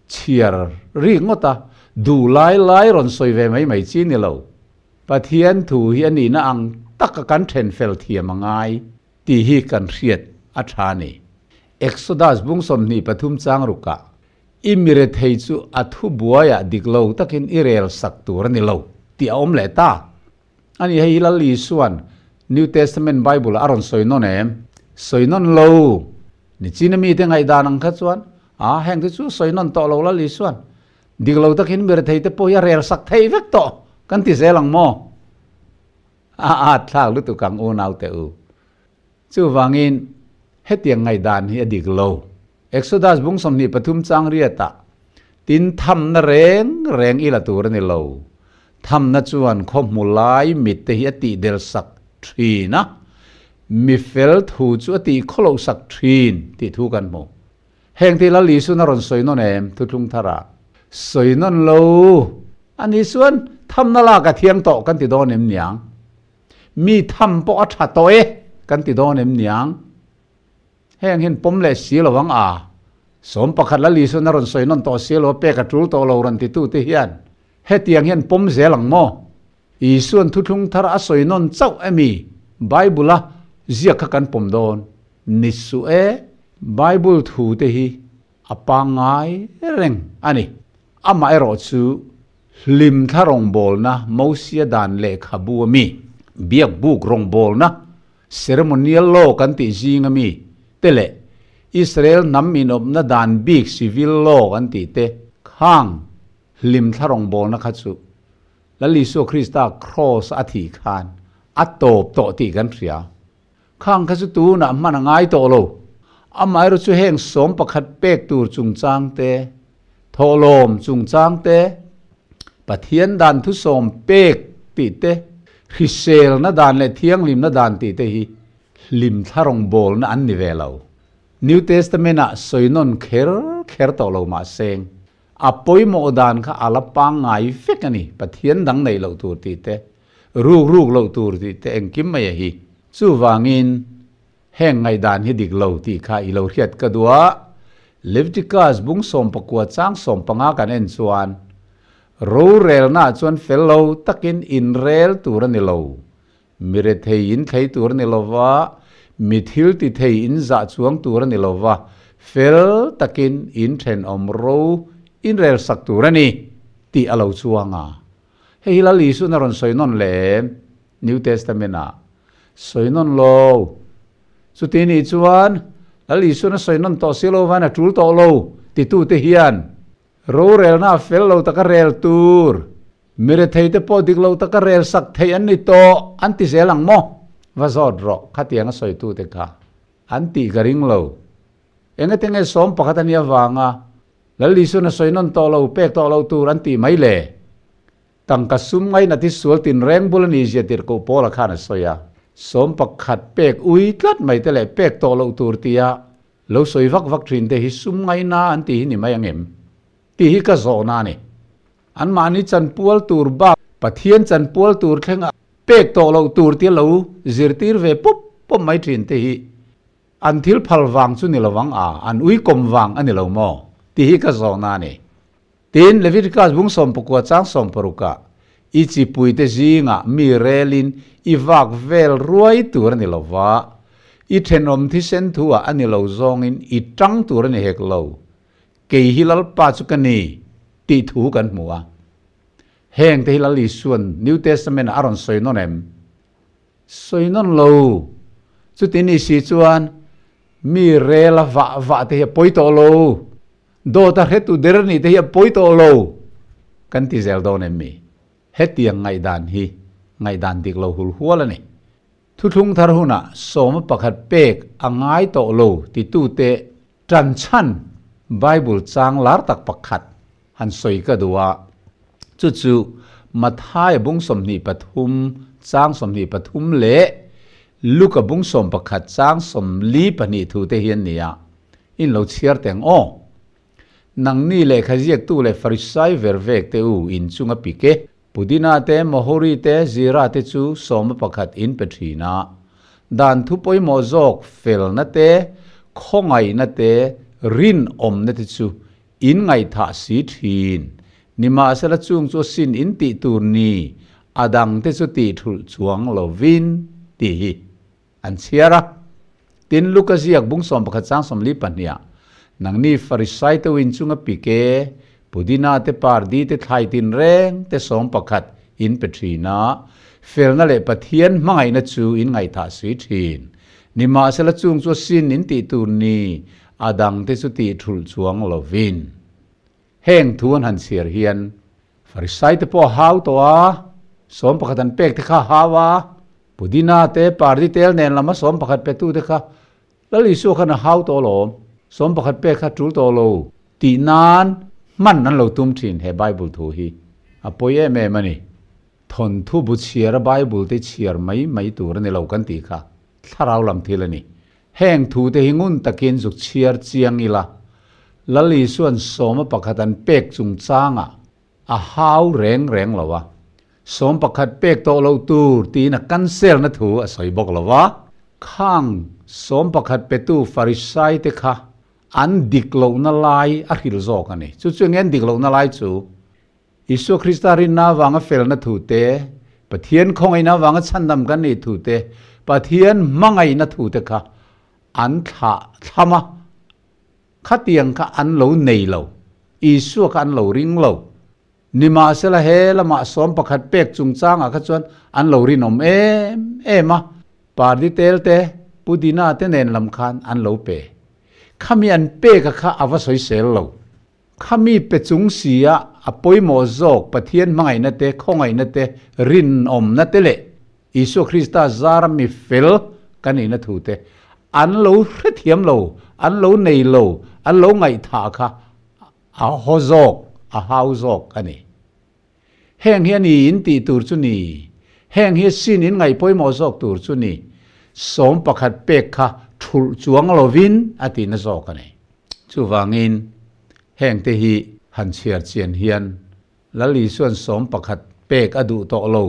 chhiar rik ngawt a, duh lai lai rawn sawi ve mai mai chi ni lo. Pathian thu hi a nihna ang taka kan then fel thiam a ngai tih hi kan hriat a tha a ni. Exodus bung 23 chang rukah, I mire thei chu a thu buaiah dik lo takin i rel sak tur a ni lo tih a awm leh ta. A ni, hei hi Lal Isua'n New Testament Bible-ah a rawn sawi nawn em? Sawi nawn lo. Nichina mite ngaihdan ang kha chuan, A, heng te chu sawi nawn tawh lo Lal Isua'n. Dik lo takin mi retheite pawh hi a rel sak thei vek tawh kan ti zel ang maw? A at thlak lutuk ang unaute u. Chuvangin, hetiang ngaihdan hi a dik lo. Exodus bung 23 chang riatah, Tin thamna reng reng i la tur a ni lo. Thamna chuan khaw hmu lai mit te hi a tih del sak thin a, mi fel thu chu a tih khaw loh sak thin tih thu kan hmu. Heng te Lal Isuan a rawn sawi nawn em? Thuthlung tharah sawi nawn lo. Ani chuan thamna lak a thiang tawh kan ti dawn em niang? Mi tham pawh a tha tawh e kan ti dawn em niang? Heng hian pawm leh si lo ang a, 11 Lal Isuan a rawn sawi nawn tawh si lo a, pek a tul tawh lo rawn titute hian hetiang hian pawm zel ang maw? Isuan thuthlung thar a sawi nawn chauh emi? Bible a ziak kha kan pawm dawn ni suh e. Bible thu te hi a pangngai reng a ni. Amaherawh chu hlim thla rawngbawlna Mosia dan lehkhabu ami biakbuk rawngbawlna Ceremonial law kan tih zing ami te leh Israel hnam inawpna dan bik civil law kan tih te khang hlim thla rawngbawlna kha chu Lal Isua Krista cross a thih khan a tawp tawh tih kan hria. Khang kha chu tunah hman a ngai tawh lo. Amaherawh chu heng 11 pek tur chungchang te, thawhlawm chungchang te, Pathian dan thu sawm pek tih te, hriselna dan leh thianghlimna dan tih te hi hlim thla rawngbawlna an ni ve lo. New Testament-ah sawi nawn kher kher tawh lo mah seng, a pawimawh dan kha a la pangngai vek a ni, Pathian dang neih loh tur tih te, ruk ruk loh tur tih te engkim mai a hi. Chuvangin heng ngaihdan hi dik lo tih kha i lo hriat ka duh a, Leviticus bung 19 chang 15 kan en chuan, Rorelnaah chuan fel lo takin inrel tur a ni lo, mi rethei in thlei tur a ni lo va, mi thil ti thei in zah chuang tur a ni lo va, fel takin in thenawm ro inrel sak tur a ni tih a lo chuang a. Hei hi Lal Isuan a rawn sawi nawn leh em? New Testament-ah sawi nawn lo. Chuti nih chuan Lal Isuan a sawi nawn tawh si lo van a tul tawh lo titute hian rorelna a fel lo taka rel tur. Mirethei te pawh dik lo taka rel sak theih an ni tawh an ti zel ang maw? Va zawt rawh, khatiang a sawitute kha an tih ka ring lo. Engatenge 11 a nih avanga Lal Isuan a sawi nawn tawh lo, pek tawh lo tur an tih mai le? Tangka sum ngainat hi sual tinreng bul a nih zia tirhkoh Paula khan a sawi a. 11 pek ui tlat mai te leh pek tawh loh tur tia lo sawi vak vak thin te hi sum ngaina an tih hi ni mai ang em? Tih hi ka zawhna a ni. Anmahni chanpual tur bak Pathian chanpual tur thlenga pek tawh loh tur tia lo zirtir ve pawp pawp mai thin te hi An thil phal vang chu ni lo ang a, an uikawm vang a ni lo maw? Tih hi ka zawhna a ni. Tin, Leviticus bung 19 chang 60 ah, I chipuite zingah mi relin i vak vel ruai tur a ni lo va, i thenawm thisen thu ah a ni lo zawngin i tang tur a ni hek lo, kei hi Lalpa chu ka ni, tih thu kan hmu a. Heng te hi Lal Isua'n New Testament ah a rawn sawi nawn em? Sawi nawn lo. Chuti ni si chuan mi rel a vah vah te hi a pawi tawh lo. Dawt a hretu der nih te hi a pawi tawh lo. Kan ti zel dawn em mi? Hetiang ngaihdan hi ngaihdan dik lo hul hual a ni. Thuthlung thar hunah 11 pek a ngai tawh lo titute tan chhan Bible chang lar tak pakhat han sawi ka duh a, chu chu Mathaia bung 23 chang 23 leh Luka bung 11 chang 42 thu te hi an ni a, in lo chhiar teng aw. Nangni lehkha ziaktu leh Farisai ver vek te u in chunga pik e. Pudina te, Mohori te, Zira te chu 11 in pe thin a. Dan thu pawimawh zawk felna te, khawngaihna te, rinawmna te chu In ngaihthah si thin. Nimahsela chung chu sin in tih tur ni, a dang te chu tih thulh chuang lovin tih hi an chhiar a. Tin, Luka ziak bung 11 chang 42 ah, Nangni Farisai te uin chunga pike, pudina te pardi te thlai tinreng te 11 in pe thin a, felna leh Pathian hmangaihna chu in ngaihthah si thin. Nimahsela chung chu sin in tih tur ni, a dangte chu tih thulh chuang lovin. Heng thu an han chhiar hian Farisai te pawh a hau tawh a, 11 an pek te kha a hau a, Pudina te pardi tel nen lama 11 petu te kha Lal Isua khan a hau tawh alawm, 11 pek kha tul tawh lo tih nan hman an lo tum thin he Bible thu hi a pawi em em a ni. Thawnthu bu chhiara Bible te chhiar mai mai tur a ni lo kan tih kha thlarau lam thil a ni. Heng thu te hi ngun takin zuk chhiar chiang ila, Lal Isua'n 11 an pek chungchangah a hau reng reng lo a, 11 pek tawh loh tur tiin a cancel na thu a sawi bawk lo a. Khang 11 petu Farisai te kha an dik lohna lai a hril zawk a ni. Chu chu enge an dik lohna lai chu? Isua Krista rinna avanga felna thu te, Pathian khawngaihna avanga chhandam kan nih thu te, Pathian hmangaihna thu te kha an thlah thlam a, khatiang kha an lo nei lo, Isua kha an lo ring lo. Nimahsela he lamah 11 pek chungchangah kha chuan an lo rinawm em em a, pardi tel te, pudina te nen lam khan an lo pe. Khami an peka kha a va sawisel lo. Khami pe chung sia a pawimawh zawk Pathian hmangaihna te, khawngaihna te, rinawmna te leh Isua Krista zara mi fel kan nihna thu te an lo hrethiam lo, an lo nei lo, an lo ngaihthah kha a haw zawk, a hau zawk a ni. Heng hi a ni in tih tur chu ni, heng hi sin in ngaih pawimawh zawk tur chu ni, 11 pek kha thulh chuang lovin a tihna zawk a ni. Chuvangin heng te hi han chhiar chian hian Lal Isua'n 11 pek a duh tawh lo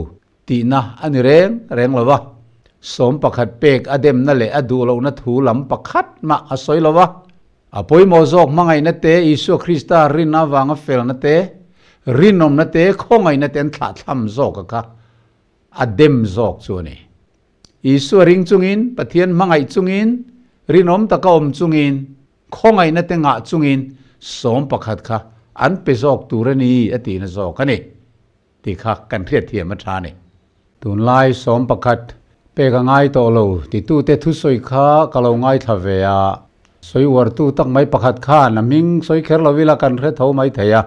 tihna a ni reng reng lo va, 11 pek a demna leh a duh lohna thu lam pakhat mah a sawi lo va. A pawimawh zawk hmangaihna te, Isua Krista rinna avanga felna te, rinawmna te, khawngaihna te an thlahthlam zawk a kha a dem zawk chu a ni. Isua ring chungin, Pathian hmangaih chungin, rinawm taka awm chungin, khawngaihna te ngah chungin 11 kha an pe zawk tur a ni a tihna zawk a ni tih kha kan hriatthiam a tha a ni. Tunlai 11 pek a ngai tawh lo titute thusawi kha ka lo ngaithla ve a, sawi uartu tak mai pakhat khan a hming sawi kher lo ila kan hre tho mai thei a.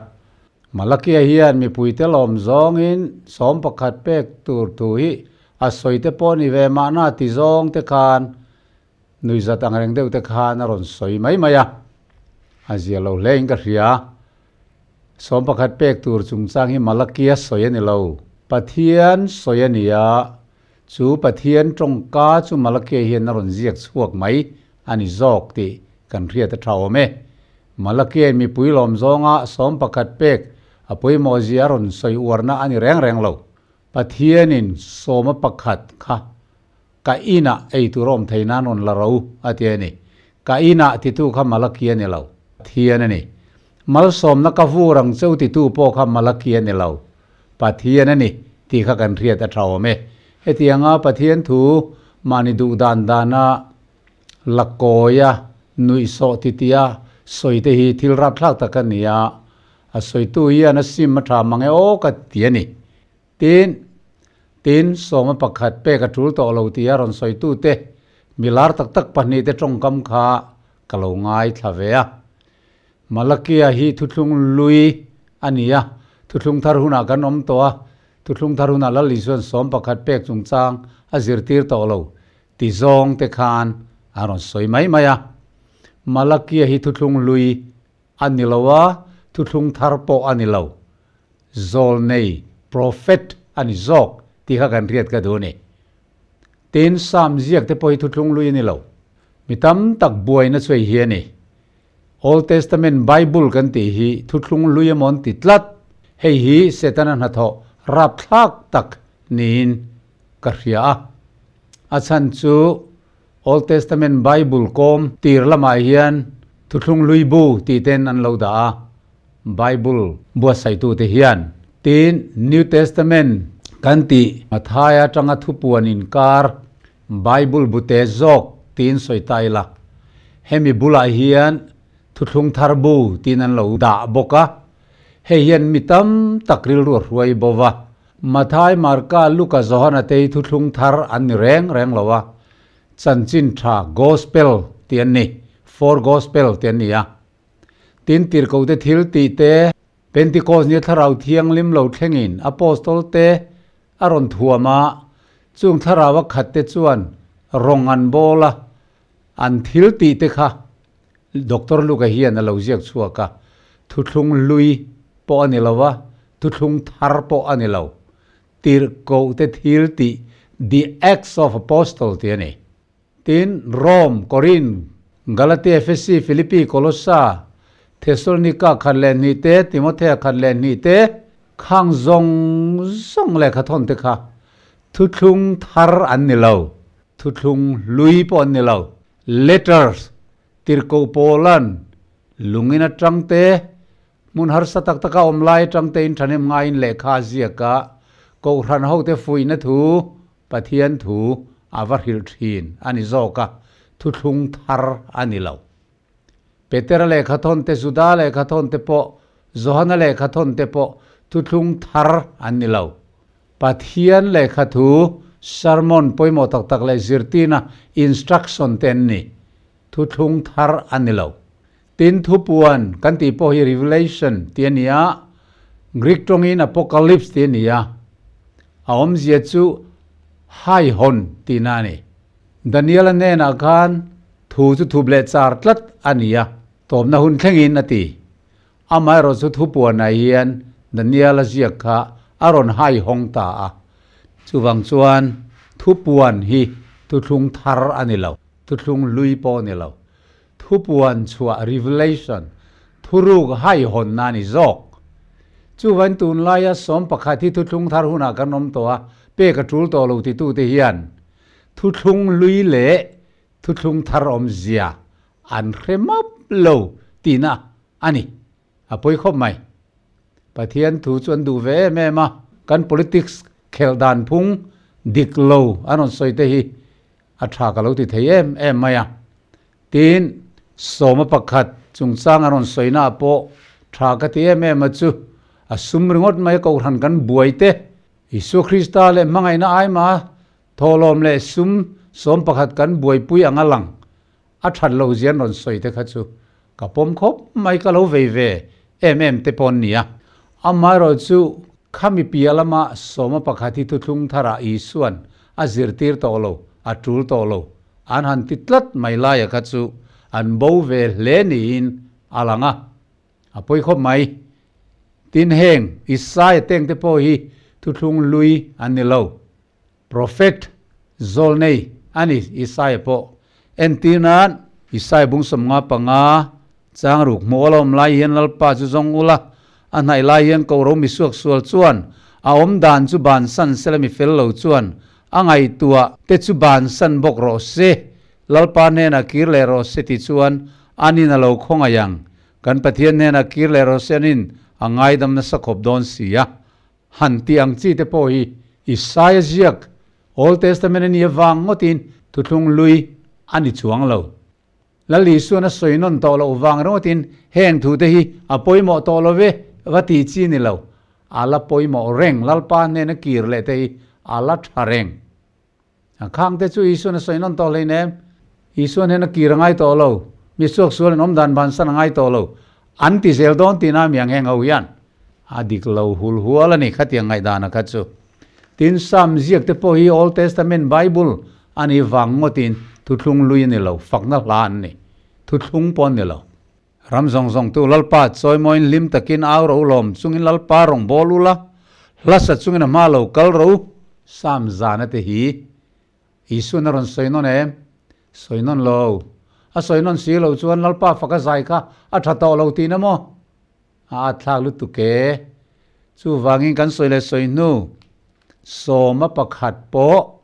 Malakia hian mipuite lawm zawngin 11 pek tur thu hi a sawi te pawh ni ve mahna ti zawng te khan nuihzat ang reng deuh te khan a rawn sawi mai mai a, a zia lo hle in ka hria. 11 pek tur chungchang hi Malakia sawi a ni lo, Pathian sawi a ni a, chu Pathian tawngka chu Malakia hian a rawn ziak chhuak mai a ni zawk tih kan hriat a tha awm e. Malakia mipui lawm zawnga 11 pek a pawimawh zia a rawn sawi uarna a ni reng reng lo. Pathianin 11 kha ka inah ei tur a awm thei nan rawn la ro a ti a ni. Ka inah titu kha Malakia ni lo, Pathian a ni. Malsawmna ka vur ang cheu titu pawh kha Malakia ni lo, Pathian a ni tih kha kan hriat a tha awm e. Hetianga Pathian thu mahni duh dan dana lakawia nuihsawh titia sawi te hi thil rapthlak tak a ni a, a sawitu hian a sim a tha mang e aw ka ti a ni. Tin, tin, 11 pek a tul tawh lo tia rawn sawitu te milar tak tak pahnih te tawngkam kha ka lo ngai thla ve a. Malakia hi thuthlung lui a ni a, thuthlung thar hunah kan awm tawh a, thuthlung thar hunah Lal Isuan 11 pek chungchang a zirtir tawh lo ti zawng te khan a rawn sawi mai mai a. Malakia hi thuthlung lui a ni lo a, thuthlung thar pawh a ni lo. Zawl nei prophet a ni zawk tih kha kan hriat ka duh a ni. Tin, Sam ziak te pawh hi thuthlung lui a ni lo. Mi tam tak buaina chu hei hi a ni. Old Testament Bible kan tih hi thuthlung lui emaw an ti tlat. Hei hi Setana hnathawh rapthlak tak niin ka hria a. A chhan chu Old Testament Bible kawm tir lamah hian thuthlung lui bu tih ten an lo dah a, Bible buatsaitute hian. Tin, New Testament kan tih Matthai atanga thupuan inkar Bible bute zawk tiin sawi ta ila, hemi bulah hian thuthlung thar bu tiin an lo dah bawk a, hei hian mi tam tak rilru a hruai bo va. Matthai, Marka, Luka, Johana te hi thuthlung thar an ni reng reng lo a, chanchin tha Gospel tih an ni, four Gospel tih an ni a. Tin, tirhkote thil tih te, Pentecost nia thlarau thianghlim lo thlengin Apostol te a rawn thuam a, chung thlarau a khat te chuan rawng an bawl a, an thil tih te kha Doctor Luka hian a lo ziak chhuak a, thuthlung hlui pawh a ni lo a, thuthlung thar pawh a ni lo. Tirhkoh te thil tih The Acts of Apostle tih a ni. Tin, Rome, Korin, Galatia, Efesi, Philippi, Kolossa, Thessalonika khat leh hnih te, Timothea khat leh hnih te, khang zawng zawng lehkha thawn te kha thuthlung thar an ni lo, thuthlung hlui pawh an ni lo. Letters, Tirhkoh Paulan, lungin atang te, hmun harsa tak taka awm lai atang tein thahnem ngaiin lehkha a ziak a, Kohhran hote fuihna thu, Pathian thu a va hrilh thin a ni zawk a, thuthlung thar a ni lo. Petera lehkha thawn te, Juda lehkha thawn te pawh, Johana lehkha thawn te pawh thuthlung thar an ni lo. Pathian lehkha thu, sermon pawimawh tak tak leh zirtirna, instruction, te an ni. Thuthlung thar a ni lo. Tin, thupuan kan tih pawh hi Revelation tih a ni a, Greek tawngin Apocalypse tih a ni a. A awmzia chu Haihawn tihna a ni. Daniel-a hnenah khan thu chu thup leh char tlat a ni a, tawpna hun thlengin a ti. Amaherawh chu thupuanah hian Daniel-a ziak kha a rawn haihawng ta a. Chuvang chuan thupuan hi thuthlung thar a ni lo, thuthlung hlui pawh a ni lo. Thupuan chhuah, revelation, thuruk haihawnna a ni zawk. Chuvain tunlaia 11 hi thuthlung thar hunah kan awm tawh a, pek a tul tawh lo titute hian thuthlung hlui leh thuthlung thar awmzia an hre map lo tihna a ni. A pawi khawp mai. Pathian thu chu an duh ve em em a, kan politics khelh dan phung dik lo an rawn sawi te hi a tha ka lo ti thei em em mai a. Tin, 11 chungchang an rawn sawina ah pawh tha ka ti em em a chu, a sum ringawt mai a kohhran kan buai te, Isua Krista leh hmangaihna aima thawhlawm leh sum 11 kan buaipui ang a lang a that lo zia an rawn sawi te kha chu ka pawm khawp mai ka lo vei ve em em te pawh an ni a. Amaherawhchu, khami piah lama sawma pakhat hi thuthlung tharah Isua'n a zirtir tawh lo, a tul tawh lo, an han ti tlat mai laia kha chu an bo ve hle niin a lang a. A pawi khawp mai. Tin, heng Isaia tengte pawh hi thuthlung hlui an ni lo. Profet zawlnei a ni Isaia pawh. Entir nan, Isaia bung 55 chang ruk hmuh a lawm lai hian Lalpa chu zawng ula, a hnaih lai hian ko ro mi suak sual chuan a awm dan chu bansan sela mi fel lo chuan a ngaihtuah te chu bansan bawk rawh se, Lalpa hnenah kir leh rawh se ti chuan anin a lo khawngaih ang. Kan Pathian hnenah kir leh rawh se anin a ngaidam nasa khawp dawn si a. Han tih ang chi te pawh hi Isaia ziak Old Testament a ni avang ngawtin thuthlung lui a ni chuang lo. Lal Isuan a sawi nawn tawh loh vang ringawtin heng thu te hi a pawimawh tawh lo ve va ti chi ni lo. A la pawimawh reng, Lalpa hnena kir leh te hi a la tha reng. A khang te chu Isuan a sawi nawn tawh hleinem. Isuan hian a kir a ngai tawh lo. Mi suak sual in awm dan bansan a ngai tawh lo. An ti zel dawn tih na mi ang heng ho hian a dik lo hul hual a ni khatiang ngaihdan a kha chu. Tin, Psalm ziak te pawh hi Old Testament Bible a ni vang ngawtin thuthlung lui a ni lo, fakna hla an ni. Thuthlung pawh an ni lo. Ram zawng zawng tu Lalpa chawimawiin hlim takin au ro lawm chungin Lalpa rawn bawl ula, hla sa chungin a hma lo kal ro. Psalm zana te hi Isuan a rawn sawi nawn em? Sawi nawn lo. A sawi nawn si lo chuan Lalpa faka zai kha a tha tawh lo tihna maw? A at thlak lutuk e. Chuvangin kan sawi leh sawi hnu sawma pakhat pawh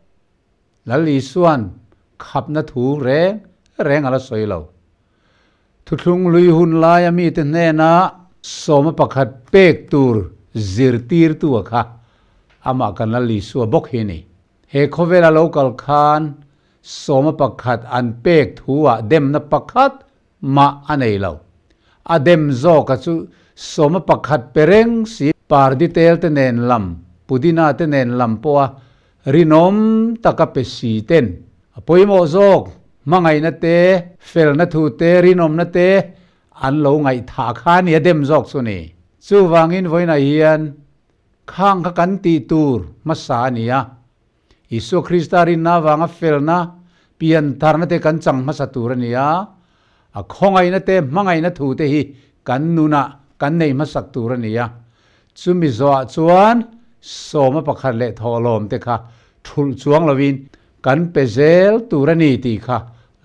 Lal Isuan khapna thu reng reng a la sawi lo. Thuthlung lui hun laia mite hnena sawma pakhat pek tur zirtirtu a kha amah kan Lal Isua bawk hi a ni. He khawvela lo kal khan sawma pakhat an pek thu-ah demna pakhat mah a nei lo. A dem zawka chu sawma pakhat pe reng si pardi tel te nen lam, pudina te nen lam pawha Rinawm taka pe si ten a pawimawh zawk, hmangaihna te, felna thu te, rinawmna te an lo ngaihthah kha a ni a dem zawk chu ni. Chuvangin vawiinah hian khang kha kan tih tur hmasa a ni a, Isua Krista rinna avanga felna, piantharna te kan chang hmasa tur a ni a, a khawngaihna te, hmangaihna thu te hi kan nunah kan neih hmasak tur a ni a. Chumi zawhah chuan sawma pakhat leh thawhlawm te kha thulh chuang lovin kan pe zel tur a ni tih kha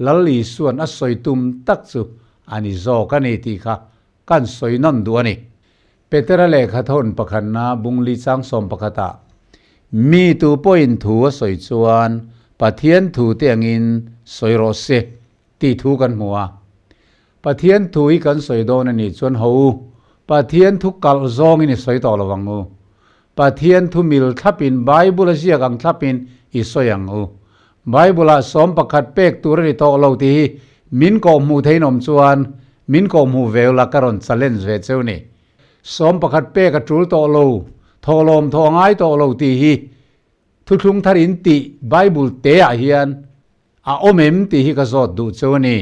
Lal Isua'n a sawi tum tak chu a ni zawk a ni tih kha kan sawi nawn duh a ni. Petera lehkha thawn pakhatna bungli chang sawm pakhatah mi tu pawhin thu a sawi chuan Pathian thu te angin sawi rawh se tih thu kan hmu a. Pathian thu hi kan sawi dawn a nih chuan ho u, Pathian thu kalh zawngin i sawi tawh lo ang u. Pathian thu mil thlapin Bible a ziak ang thlapin i sawi ang u. Bible-ah sawm pakhat pek tur a ni tawh lo tih hi min kawh hmuh theiin awm chuan min kawh hmuh ve ula ka rawn challenge ve cheu ni. Sawm pakhat pek a tul tawh lo, thawhlawm thawh a ngai tawh lo tih hi thuthlung thar in tih Bible te ah hian A awm em tih hi ka zawt duh cheu a ni.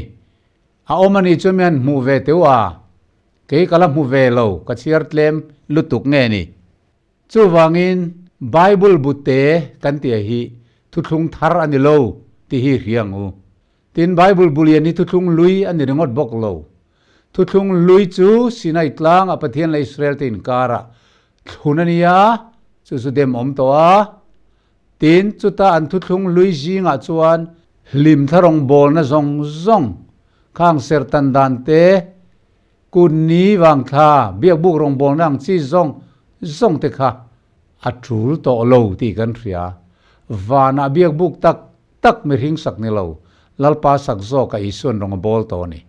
A awm a nih chu mi han hmuh ve teuh a, kei ka la hmu ve lo, ka chhiar tlem lutuk nge ni. Chuvangin Bible bute kan tih hi thuthlung thar a ni lo tih hi hria ang u. Tin, Bible bu lian hi thuthlung hlui a ni ringawt bawk lo. Thuthlung hlui chu Sinai tlang a Pathian leh Israel te inkarah thlun a ni a, chu chu dem awm tawh a. Tin, chuta an thuthlung hlui zingah chuan hlim thla rawngbawlna zawng zawng, khang sertan dan te, kut ni vang thla, biakbuk rawngbawlna ang chi zawng zawng te kha a tul tawh lo tih kan hria. Vanah biakbuk tak tak mihring sak ni lo, Lalpa sak zawka Isuan rawng a bawl tawh a ni.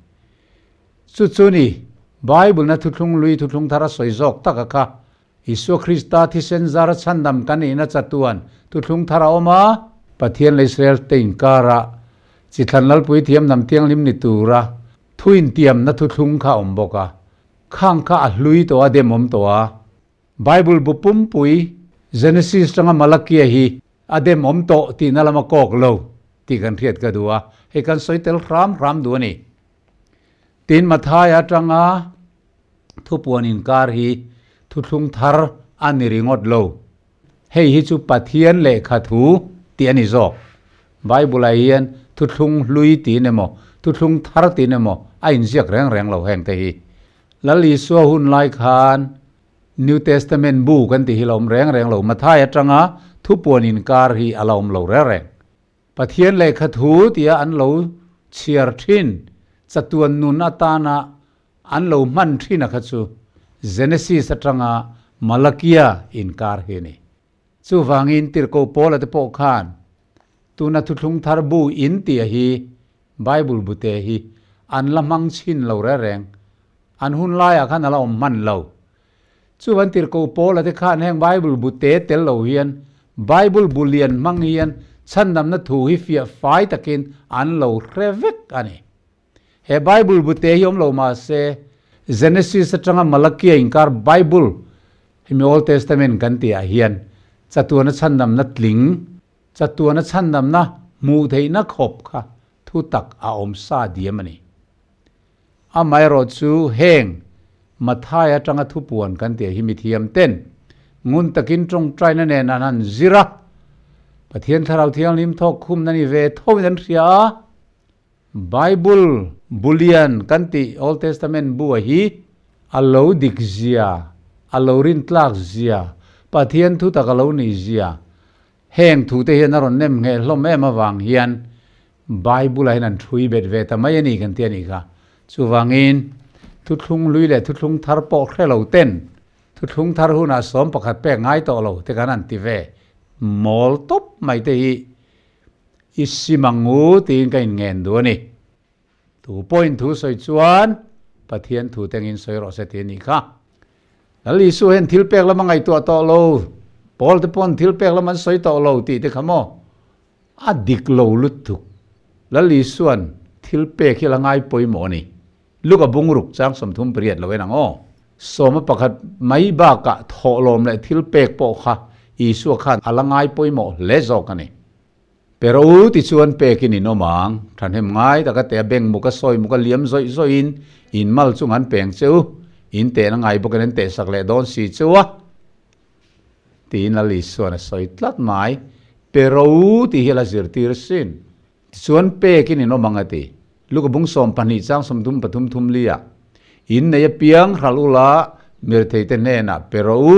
Chu chu ni, Bible-na thuthlung hlui thuthlung thar a sawi zawk taka kha Isua Krista thisen zara chhandam kan nihna chatuan thuthlung thar a awm a. Pathian leh Israel te inkarah chi thlan lalpui thiam hnam thianghlim ni tura thu intiamna thuthlung kha a awm bawk a. Khang kha a hlui tawh a, dem awm tawh a. Bible bu pumpui Genesis tanga Malakia hi a dem awm tawh tihna lama kawk lo tih kan hriat ka duh a, hei kan sawi tel hram hram duh a ni. Tin, Mathaia atanga Thupuan inkar hi Thuthlung Thar a ni ringawt lo. Hei hi chu Pathian lehkha thu tih a ni zawk. Bible-ah hian Thuthlung Hlui tiin emaw, Thuthlung Thar tiin emaw a inziak reng reng lo heng te hi. Lal Isua hun lai khan New Testament bu kan tih hi la awm reng reng lo. Mathai atanga thupuan inkar hi a la awm lo reng reng. Pathian lehkha thu tia an lo chhiar thin, chatuan nun atana an lo hman thin a kha chu Genesis atanga Malakia inkar hi a ni. Chuvangin Tirhkoh Paula te pawh khan tuna Thuthlung Thar bu in tia hi Bible bute hi an la hmang chhin lo reng reng. An hun laiah khan a la awm hman lo. Chuvan Tirhkoh Paula te khan heng Bible bu te tel lo hian Bible bu lian hmang hian chhandamna thu hi fiah fai takin an lo hre vek a ni. He Bible bu te hi awm lo mah se Genesis atanga Malakia inkar Bible hemi Old Testament kan tihah hian chatuana chhandamna tling, chatuana chhandamna hmuh theihna khawp kha thu tak a awm sa diam a ni. Amaherawhchu heng Mathai atanga thupuan kan tih hi mithiam ten ngun takin tawngtaina nen an han zir a, Pathian Thlarau Thianghlim thawk khumna ni ve thovin an hria a, Bible bulian kan tih Old Testament bu a hi a lo dik zia, a lo rintlak zia, Pathian thu tak a lo nih zia Heng thute hian a rawn nem ngheh hlawm em avang hian Bible-ah hian an thui bet ve ta mai a ni kan ti a nih kha. Chuvangin, thuthlung hlui leh thuthlung thar pawh hre lo ten thuthlung thar hunah 11 pek ngai tawh lo te kan han ti ve mawl tawp mai te hi i sim ang u tiin ka inngen duh a ni. Tu pawhin thu sawi chuan Pathian thu tengin sawi rawh se ti a nih kha. Lal Isua hian thil pek lam a ngaihtuah tawh lo, Paul te pawn thil pek lam an sawi tawh lo tih te kha maw? A dik lo lutuk. Lal Isua'n thil pek hi a la ngai pawimawh a ni. Luka bungruk chang 38 lo en ang aw. 11 mai bakah thawhlawm leh thil pek pawh kha Isua khan a la ngai pawimawh hle zawk a ni. Pero u tichuan pekin in awm ang, thahnem ngai taka te a beng muk a sawi muk a liam zawih zawih in in mal chung an peng che u, in tehna ngai bawkin an tehsak leh dawn si che u a, tiin Lal Isuan a sawi tlat mai. Pero u tih hi a la zirtir sin. Tichuan pekin in awm ang a ti. Luka bung 12 chang 33 thum li ah, In nei apiang hralh ula mirtheite hnenah pero u,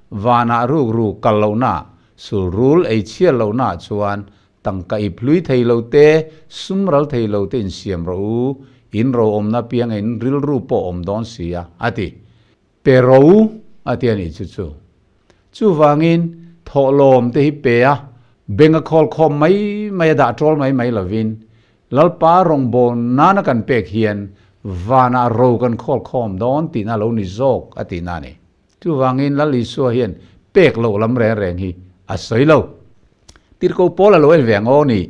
vanah rukru kal lohna Sulrul ei chhiat lohnaah chuan tangka ip hlui thei lo te, sum ral thei lo te insiam rawh u, in ro awmna pianga in rilru pawh awm dawn si a, a ti. Pe ro u, a ti a nih chu chu. Chuvangin, thawhlawm te hi pe a, benga khawl khawm mai mai a dah ṭawl mai mai lovin, Lalpa rawngbâwl nana kan pek hian vanah ro kan khawl khawm dawn tihna a lo ni zawk, a tihna a ni. Chuvangin Lal Isua hian pek loh lam reng reng hi a sawi lo. Tirhkoh Paul a lo en ve ang aw ni.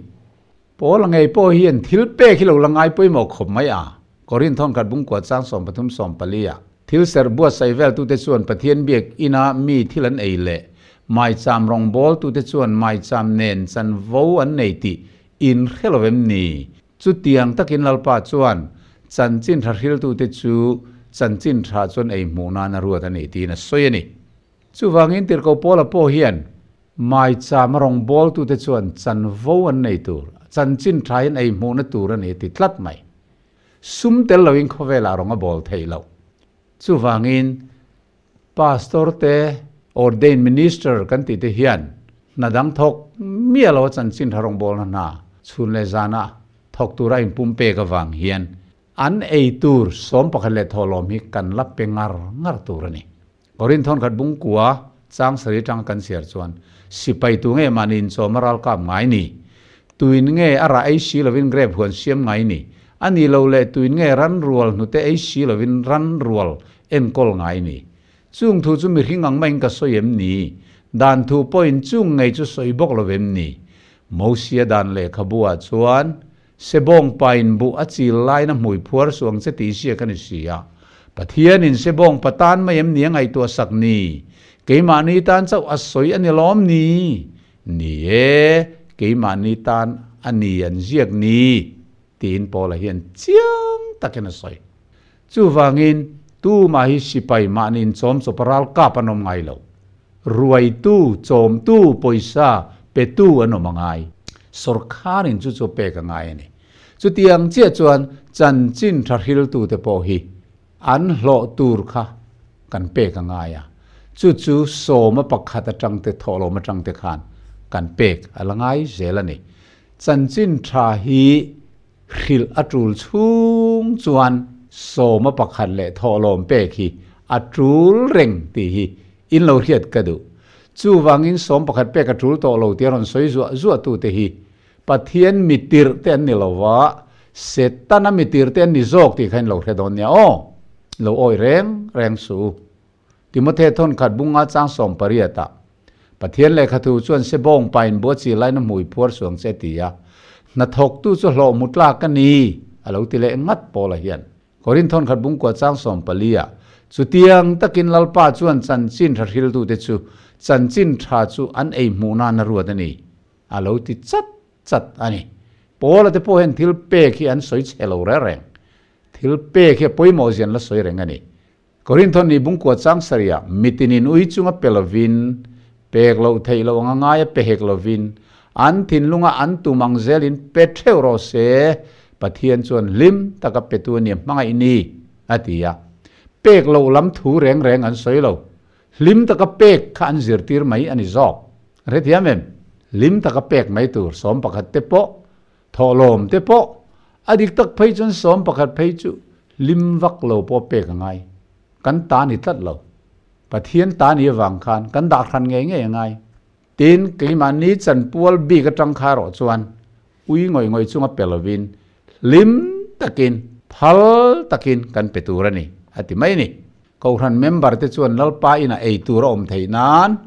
Paul a ngei pawh hian thil pek hi lo la ngai pawimawh khawp mai a. Korinth thawnkhat bungkua chang 13 14 ah thil serh buatsaih veltute chuan Pathian biak ina mi thil an ei leh maicham rawngbawltute chuan maicham nen chanvo an nei tih in hre lo em ni? Chutiang takin Lalpa chuan chanchin tha hriltute chu chanchin tha chuan ei hmuh nan a ruat a ni tiin a sawi a ni. Chuvangin Tirhkoh Paula pawh hian maicham a rawngbawltute chuan chanvo an nei tur, chanchin thain ei hmuhna tur a ni a ti tlat mai. Sum tel loin khawvelah rawng a bawl theih loh. Chuvangin Pastor te, ordained minister kan tih te hian hna dang thawk miah lo a chanchin tha rawngbawlna hna chhun leh zanah thawk tura inpum pek avang hian an ei tur 11 leh thawhlawm hi kan la pe ngar ngar tur a ni. Korinth thawnkhat bungkua chang sarih atanga kan chhiar chuan sipai tu nge mahni inchawm a ralkap ngai ni? Tuin nge a rah ei si lovin grape huan siam ngai ni? A ni lo leh tuin nge ran rual hnute ei si lovin ran rual enkawl ngai ni? Chung thu chu mihring ang maiin ka sawi em ni? Dan thu pawhin chung ngei chu sawi bawk lo em ni? Mosia dan lehkhabu ah chuan, Sebawng pain buh a chil lain a hmui phuar suang che tih ziak a ni si a. Pathianin sebawng pa tan mai em ni a ngaihtuah sak ni? Keimahni tan chauh a sawi a ni lawm ni? Ni e, keimahni tan a ni an ziak ni, tiin Paula hian chiang takin a sawi. Chuvangin, Tumah hi sipai mahni inchawm chawp a ral kap an awm ngai lo. Ruaitu, chawmtu, pawisa petu an awm a ngai. Sawrkharin chu chu pek a ngai a ni. Chutiang chiah chuan chanchin tha hriltute pawh hi an hlawh tur kha kan pek a ngai a. Chu chu sawma pakhat atangte thawhlawm atangte khan kan pek a la ngai zel a ni. Chanchin tha hi hrilh a tul chhung chuan sawma pakhat leh thawhlawm pek hi a tul reng tih hi in lo hriat ka duh. Chuvangin sawm pakhat pek a tul tawh lo tih a rawn sawi zuah zuah tute hi Pathian mitirh te an ni lo va, Setana mitirh te an ni zawk tih kha in lo hre dawn nia aw. Lo awi reng reng suh u. Timothe thawnkhat bunga chang 18 ah Pathian lehkhathu chuan sebawng pain bua chi laina hmui phuar suang che ti a, hnathawktu chu hlawh hmu tlak a ni, a lo ti leh ngat Paula hian. Korinth thawnkhat bungkua chang 14 ah, Chutiang takin Lalpa chuan chanchin tha hriltute chu chanchin tha chu an ei hmuh nan a ruat a ni, a lo ti chat chat a ni. Paula te pawh hian thil pek hi an sawi chhe lo reng reng. Thil pek hi a pawimawh zia an la sawi reng a ni. Korinthon nih bungkua chang sarih mitinin ui chunga pe lovin, pek loh theih loh anga ngaia pe hek lovin, an thinlunga an tum ang zelin pe theuh rawh se, Pathian chuan hlim taka petu a nia hmangaih ni, a ti a. Pek loh lam thu reng reng an sawi lo. Hlim taka pek kha an zirtir mai a ni zawk. Hrethiam em? Hlim taka pek mai tur 11 te pawh Thawhlawm te pawh a dik tak phei chuan 11 phei chu hlim vak lo pawh pek a ngai. Kan ta ni tlat lo. Pathian ta ni avang khan kan dah hran ngei ngei a ngai. Tin, keimahni chanpual bik atang kha erawh chuan ui ngawih ngawih chunga pe lovin hlim takin, phal takin kan pe tur a ni, a ti mai a ni. Kohhran member te chuan Lalpa inah ei tur a awm theih nan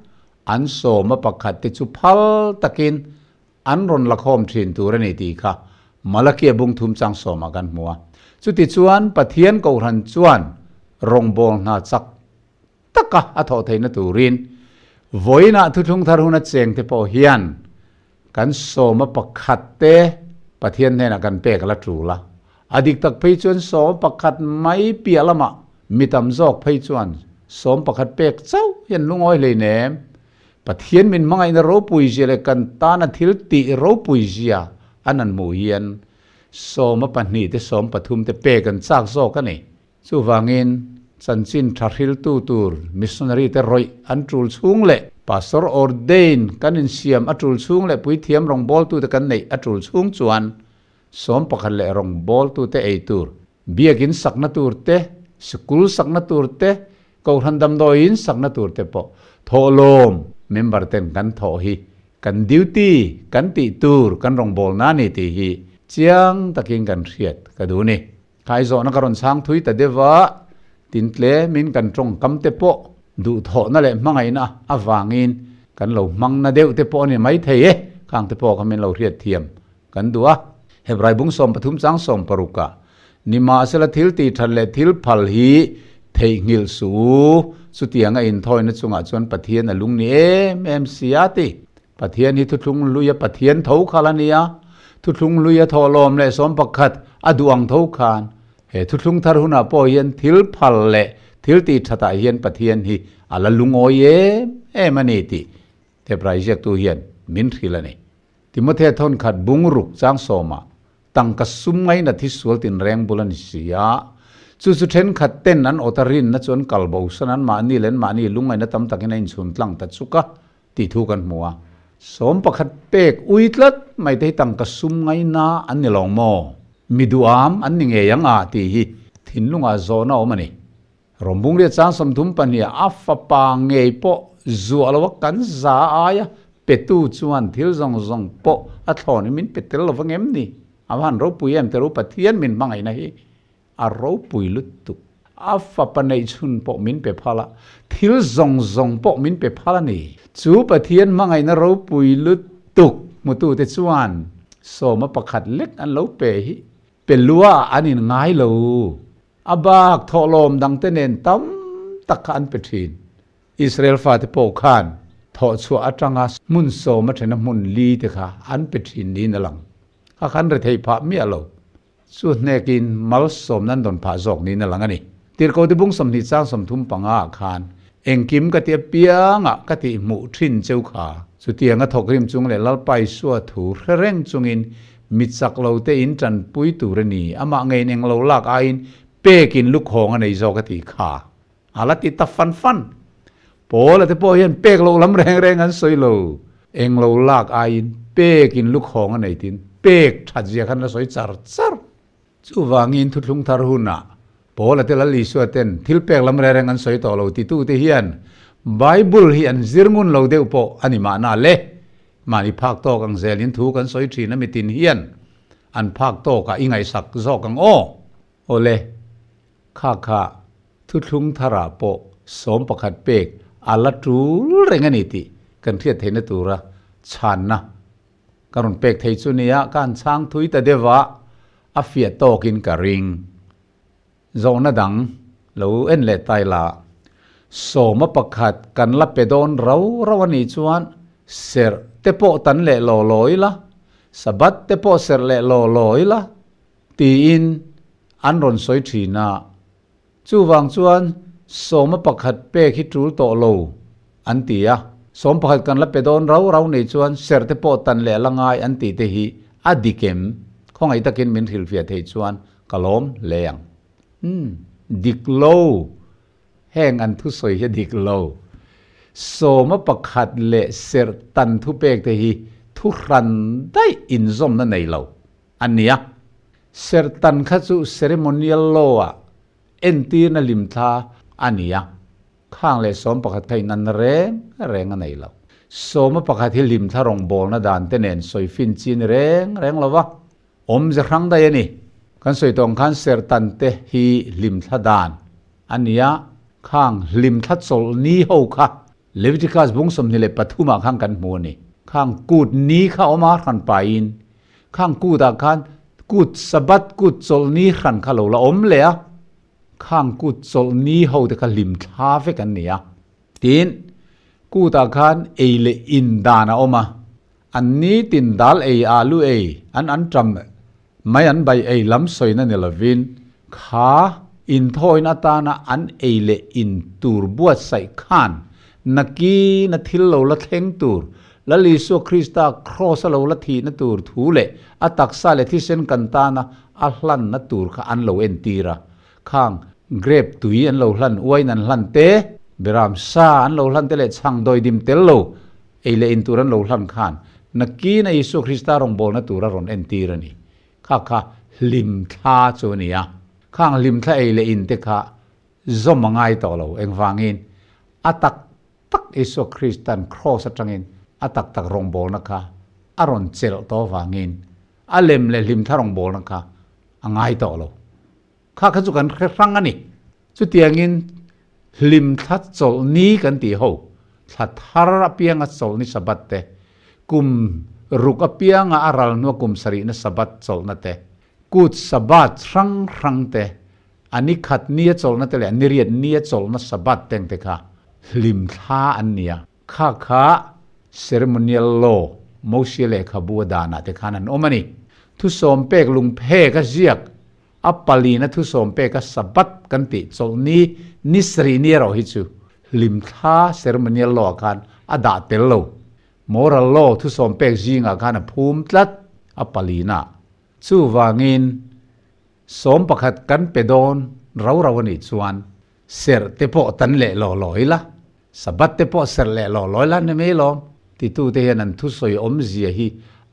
an sawma pakhat te chu phal takin An rawn la khawm thin tur a ni tih kha Malakia bung thum chang sawmah kan hmu a. Chutichuan Pathian Kohhran chuan rawngbâwl hna chak taka a thawh theihna turin vawiinah thuthlung thar huna chengte pawh hian kan sawma pakhat te Pathian hnenah kan pek a la tul a. A dik tak phei chuan sawma pakhat mai piah lamah mi tam zawk phei chuan sawm pakhat pek chauh hian lungawi hleinem. Pathian min hmangaihna ropui zia leh kan tana thil tih ropui zia an han hmuh hian 12 te 13 te pek an chak zawk a ni. Chuvangin chanchin tha hriltu tur missionary te rawih an tul chhung leh pastor ordain kan insiam a tul chhung leh puithiam rawngbawltute kan neih a tul chhung chuan 11 leh rawngbawltute ei tur Biakin sakna tur te, sikul sakna tur te, kohhran damdawiin sakna tur te pawh thawhlawm member ten kan thawh hi kan duty, kan tih tur, kan rawngbawlna a ni tih hi chiang takin kan hriat ka duh ni. Khai zawhna ka rawn chhang thui ta deuh a, tin tlemin kan tawngkam te pawh duhthawhna leh hmangaihna avangin kan lo hmangna deuh te pawh a ni maithei e, khang te pawh kha min lo hriat thiam Kan duh a, Hebrai bung 13 chang 16 ah, Nimahsela thil tih that leh thil phal hi theihnghilh suh u, chutianga inthawina chungah chuan Pathian a lung ni em em si a ti. Pathian hi thuthlung hluia Pathian tho khal a ni a, thuthlung hluia thawhlawm leh 11 a duh ang tho khan, he thuthlung thar hunah pawh hian thil phal leh thil tih thatah hian Pathian hi a la lungawi em em a ni tih Hebrai ziaktu hian min hrilh a ni. Timothea thawnkhat bung ruk chang sawmah tangka sum ngaina thi sual tinreng bul a ni si a. Chu chu thenkhat ten an awt a rinna chu an kal bo san an mahni leh an mahni lungngaihna tam takin a inchhun tlang ta chuk a tih thu kan hmu a. 11 pek ui tlat mai te hi tangka sum ngaina an ni lawng maw? Mi duham an ni ngei ang a tih hi thinlungah zawhna awm a ni. Rawmbungria chang 32 a fapa ngei pawh zuah lo a kan za aia petu chuan thil zawng zawng pawh a thlawn in min pe tel lo vang em ni? A va han ropui em te ru Pathian min hmangaihna hi a ropui lutuk. A fapa neih chhun pawh min pe phal a, thil zawng zawng pawh min pe phal a ni. Chu Pathian hmangaihna ropui lutuk hmutute chuan sawma pakhat lek an lo pe hi Pe lua an in ngai lo. A bak thawhlawm dangte nen tam tak kha an pe thin. Israel fate pawh khan thawhchhuah atanga hmun sawm a thena hmun li te kha an pe thin niin a lang. Kha khan rethei phah miah lo. Chu hnekin malsawmna an dawn phah zawk niin a lang a ni. Tirhkohte bung 20 chang 35 ah khan engkim ka ti apiangah ka tihhmuh thin cheu kha. Chutianga thawk rim chung leh Lalpa Isua thu hre reng chungin mi chak lo te in tanpui tur a ni, amah ngeiin eng lo lak aiin pekin lukhawng a nei zawk a tih kha a la ti ta fan fan. Paula te pawh hian pek loh lam reng reng an sawi lo, eng lo lak aiin pekin lukhawng a nei tiin pek that zia khan la sawi char char. Chuvangin thuthlung thar hunah Paula te Lal Isua ten thil pek lam reng reng an sawi tawh lo titute hian Bible hi an zir ngun lo deuh pawh a ni mahna le. Mahni phak tawk ang zelin thu kan sawi thin a mitin hian an phak tawkah i ngaihsak zawk ang aw. Awle, kha kha thuthlung tharah pawh 11 pek a la tul reng a ni tih kan hriat theihna tura chhanna Ka rawn pek thei chu nia, ka han chhang thui ta deuh a, a fiah tawkin ka ring. Zawhna dang lo en leh ta ila, 11 kan la pe dawn rau rau a nih chuan serh te pawh tan leh law law ila, Sabbath te pawh serh leh law law ila, tiin an rawn sawi thin a. Chuvang chuan 11 pek hi tul tawh lo an ti a, 11 kan la pe dawn rau rau nei chuan serh te pawh tan leh la ngai an tih te hi a dik em? Khawngaih takin min hrilhfiah thei chuan ka lawm hle ang. Umm, dik lo. Heng an thusawi hi a dik lo. 11 leh serh tan thupek te hi thu hran daih inzawmna nei lo. A nia. Serhtan kha chu ceremonial law ah entirna limthla a nia. Khang leh 11 kha in an reng reng a nei lo. 11 hi limthla rawngbawlna dan te nen sawi fin chi ni reng reng lo va. Awmze hrang daih a ni. Kan sawi tawng khan serhtan te hi limthla dan a nia. Khang hlimthla chawlh ni ho kha Leviticus bung 23 ah khan kan hmu a ni. Khang kut ni kha awm a hran pahin Khang kutah khan kut Sabbath kut chawlhni hran kha lo la awm leh a, khang kut chawlhni ho te kha hlim thla vek an ni a. Tin, kutah khan ei leh in dan a awm a, an nitin dal ei alu ei an an ṭam mai an bai ei lam sawina ni lovin kha inthawina atana an ei leh in tur buatsaih khan nakina thil lo la thleng tur Lal Isua Krista Kraws a lo la thihna tur thu leh a taksa leh thisen kan tana a hlanna tur kha an lo entir a. Khang grape tui an lo hlan, uain an hlan te, beram sa an lo hlan te leh chhang dawidim tel lo ei leh in tur an lo hlan khan nakina Isua Krista rawngbawlna tur a rawn entir a ni. Kha kha hlimthla chu a ni a. Khang hlimthla ei leh in te kha zawm a ngai tawh lo. Engvangin? A tak tak Isua Kristan Kraws atangin a tak tak rawngbawlna kha a rawn chelh tawh avangin a lem leh hlimthla rawngbawlna kha a ngai tawh lo. Kha kha chu kan hre hrang a ni. Chutiangin hlimthla chawlhni kan tih ho, thla thar apianga chawlhni Sabbath te, kum ruk apianga a ral hnua kum sarihna Sabbath chawlhna te, kut Sabbath hrang hrang te, A ni khat nia chawlhna te leh a ni riat nia chawlhna Sabbath teng te kha hlimthla an ni a. Kha kha ceremonial law, Mosia lehkhabu a danah te khan an awm a ni. Thusawm pek lungphek a ziak, a palina thusawm pek a Sabbath kan tih chawlhni ni sarih ni erawh hi chu hlimthla ceremonial law ah khan a dah tel lo. Moral law thusawm pek zingah khan a phum tlat a palina. Chuvangin 11 kan pe dawn rau rau a nih chuan serh te pawh tan leh law law ila, Sabbath te pawh serh leh law law ila ni mai lawm titute hian an thusawi awmzia hi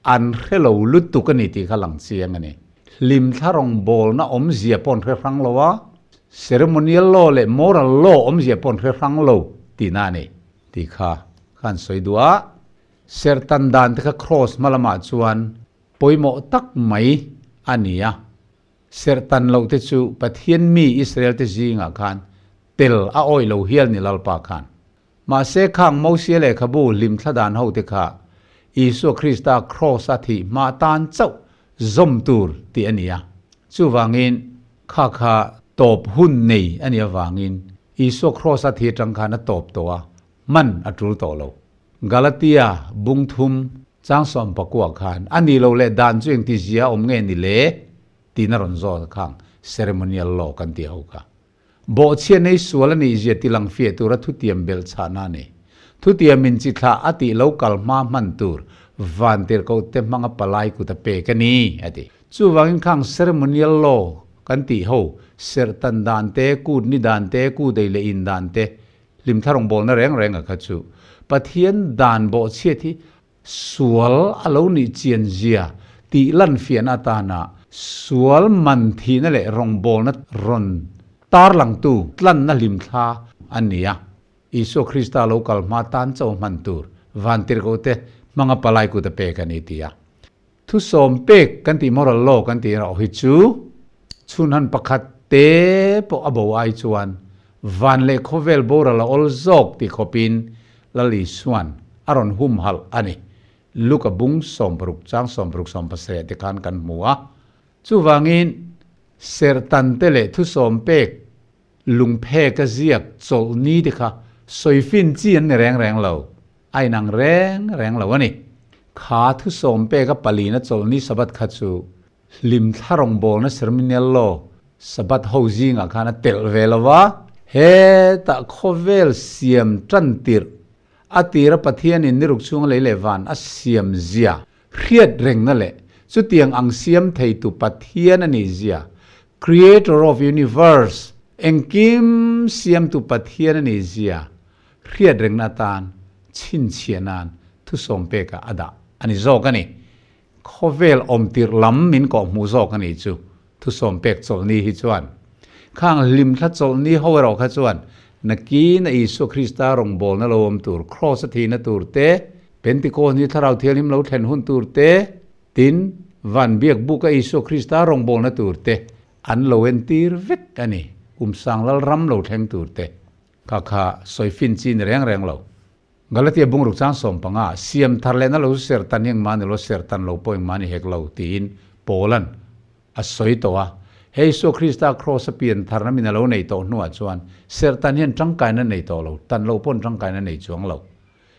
an hre lo lutuk a ni tih kha lang chiang a ni. Hlimthla rawngbawlna awmzia pawh an hre hrang lo a, ceremonial law leh moral law awmzia pawh an hre hrang lo tihna a ni tih kha ka han sawi duh a. Serh tan dan te kha cross hma lamah chuan Pawimawh tak mai a ni a, serhtan loh te chu Pathian mi Israel te zingah khan tel a awih lo hial ni Lalpa khan. Mahse khang Mosia lehkhabu hlimthla dan ho te kha Isua Krista Kraws a thih hma tan chauh zawm tur tih a ni a. Chuvangin kha kha tawp hun nei a nih avangin Isua Kraws a thih atang khan a tawp tawh a, hman a tul tawh lo. Galatia bung thum chang 19 khan a ni lo leh dan chu engti zia awm nge ni le? tiin a rawn zawt a khang ceremonial law kan tih ho kha. Bawhchhiatna hi sual a nih zia tilang fiah tura thutiam belh chhahna a ni. Thutiamin chi thlah a tih lo kal hma hman tur van tirhkohte hmanga palai kut a pek a ni, a ti. Chuvangin khang ceremonial law kan tih ho, serhtan dan te, kut ni dan te, kut ei leh in dan te, hlimthla rawngbawlna reng reng a kha chu Pathian dan bawhchhiat hi Sual a lo nih chian zia tih lan fiahna atana sual man thihna leh rawngbawlna rawn tarlangtu tlanna hlimthla a ni a. Isua Krista lo kal hma tan chaw hman tur vantirhkohte hmanga palai kut a pek a ni ti a. Thusawm pek kan tih moral law kan tih erawh hi chu chhunhan pakhat te pawh a bo ai chuan van leh khawvel boral a awl zawk ti khawpin Lal Isua'n a rawn humhalh a ni. Luka bung 60 chang 60 17 te khan kan hmu a. Chuvangin serhtan te leh thusawm pek lungphek a ziak chawlh ni te kha sawifin chi an ni reng reng lo, a inang reng reng lo a ni. Kha thusawm pek a palina chawlh ni Sabbath kha chu Hlimthla rawngbawlna ceremonial law Sabbath ho zingah khan a telh ve lo va. Hetah khawvel siam tan tirh a tira Pathianin ni ruk chhunga lei leh van a siam zia hriat rengna leh chutiang ang siam theitu Pathian a nih zia, Creator of Universe, engkim siamtu Pathian a nih zia hriat rengna atan chhinchhiah nan thusawm pekah a dah a ni zawk a ni. Khawvel awm tirh lam min kawh hmuh zawk a nih chu, thusawm pek chawlhni hi chuan. Khang hlimthla chawlhni ho erawh kha chuan nakin a Isua Krista rawngbawlna lo awm tur, Kraws a thihna tur te, Pentikos ni Thlarau Thianghlim lo thlen hun tur te, tin, van biak buk a Isua Krista rawngbawlna tur te an lo entir vek a ni, kum sanglal ram lo thleng tur te. Kha kha sawi fin chi ni reng reng lo. Galatia bungruk chang 15, Siam thar lehna lo ser tan hi engmah ni lo, ser tan lo pawh engmah ni hek lo, tiin Paula'n a sawi tawh a. Hei Isua Krista kraws a pian tharna min a lo neih tawh hnuah chuan ser tan hian tangkaina nei tawh lo, tan loh paw'n tangkaina nei chuang lo.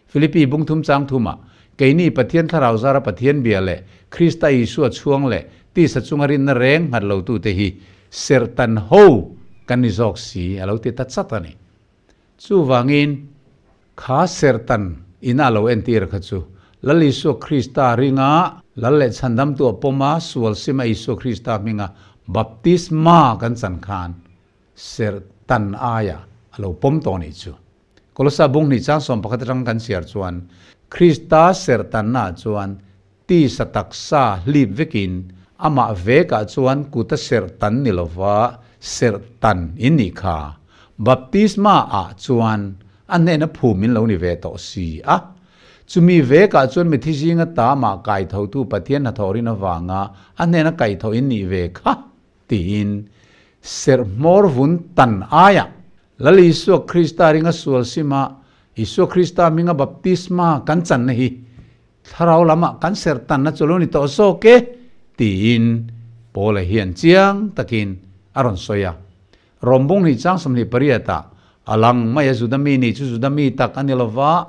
Philippi bungthum chang thumah, Keini Pathian Thlarau zara Pathian bia leh Krista Isua chhuang leh tisa chunga rinna reng nghat lotute hi ser tan ho kan ni zawk si, a lo ti ta chat a ni. Chuvangin, kha serhtan ina lo entir kha chu Lal Isua Krista ringa Lal leh Chhandamtu a pawm a, sual sima Isua Krista hminga baptisma kan chan khan serhtan aia a lo pawm tawh nih chu. Kolosa bung hnih chang 11 atang kan chhiar chuan, Krista serhtannaah chuan tisa taksa hlip vekin amah vekah chuan kuta serhtan ni lova serhtan in nih kha. Baptisma ah chuan a hnehna phum in lo ni ve tawh si a. Chumi vekah chuan mithi zinga ta amah kaithotu Pathian hnathawh rin avanga a hnehna kaihthawh in nih ve kha tiin serh hmawr vun tan aiah Lal Isua Krista ringa sual sima Isua Krista hminga baptisma kan channa hi Thlarau lamah kan serh tanna chu lo ni tawh zawk e, tiin Paula hian chiang takin a rawn sawi a. Rom bung hnih chang 28 ah a lang mai a Juda mi nih chu Juda mi tak a ni lo va,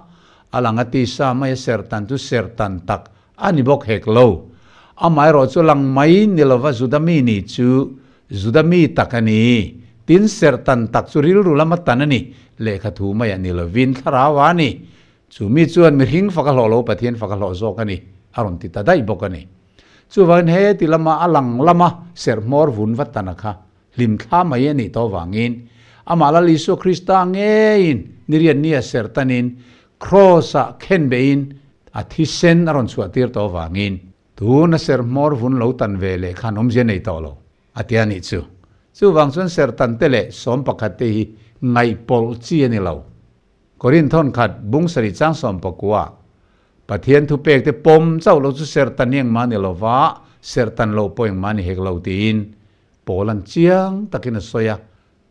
a lang a tisa mai a serh tan chu serh tan tak a ni bawk hek lo. Amaherawh chu lang mai ni lo va Juda mi nih chu Juda mi tak a ni. Tin serh tan tak chu rilru lama tan a ni, lehkha thu mai a ni lovin thlarau a ni. Chu mi chuan mihring fak a hlawh lo, Pathian fak a hlawh zawk a ni, a rawn ti ta daih bawk a ni. Chuvangin he ti lama a lang lama serh hmawr vun va tana kha hlim thla mai a nih tawh avangin amah Lal Isua Krista ngeiin niriat nia serh tanin Kraws-ah khen behin a thisen a rawn chhuah tir tawh avangin tuna serh hmawr vun lo tan ve leh khan awmzia nei tawh lo a ti a nih chu. Chuvang chuan serh tan te leh 11 te hi ngaihpawlh chi a ni lo. Korinth thawn khat bung sarih chang 19 Pathian thupek te pawm chauh lo chu serhtan hi engmah ni lova, serhtan loh pawh engmah ni hek lo tiin Paul-a'n chiang takin a sawi a.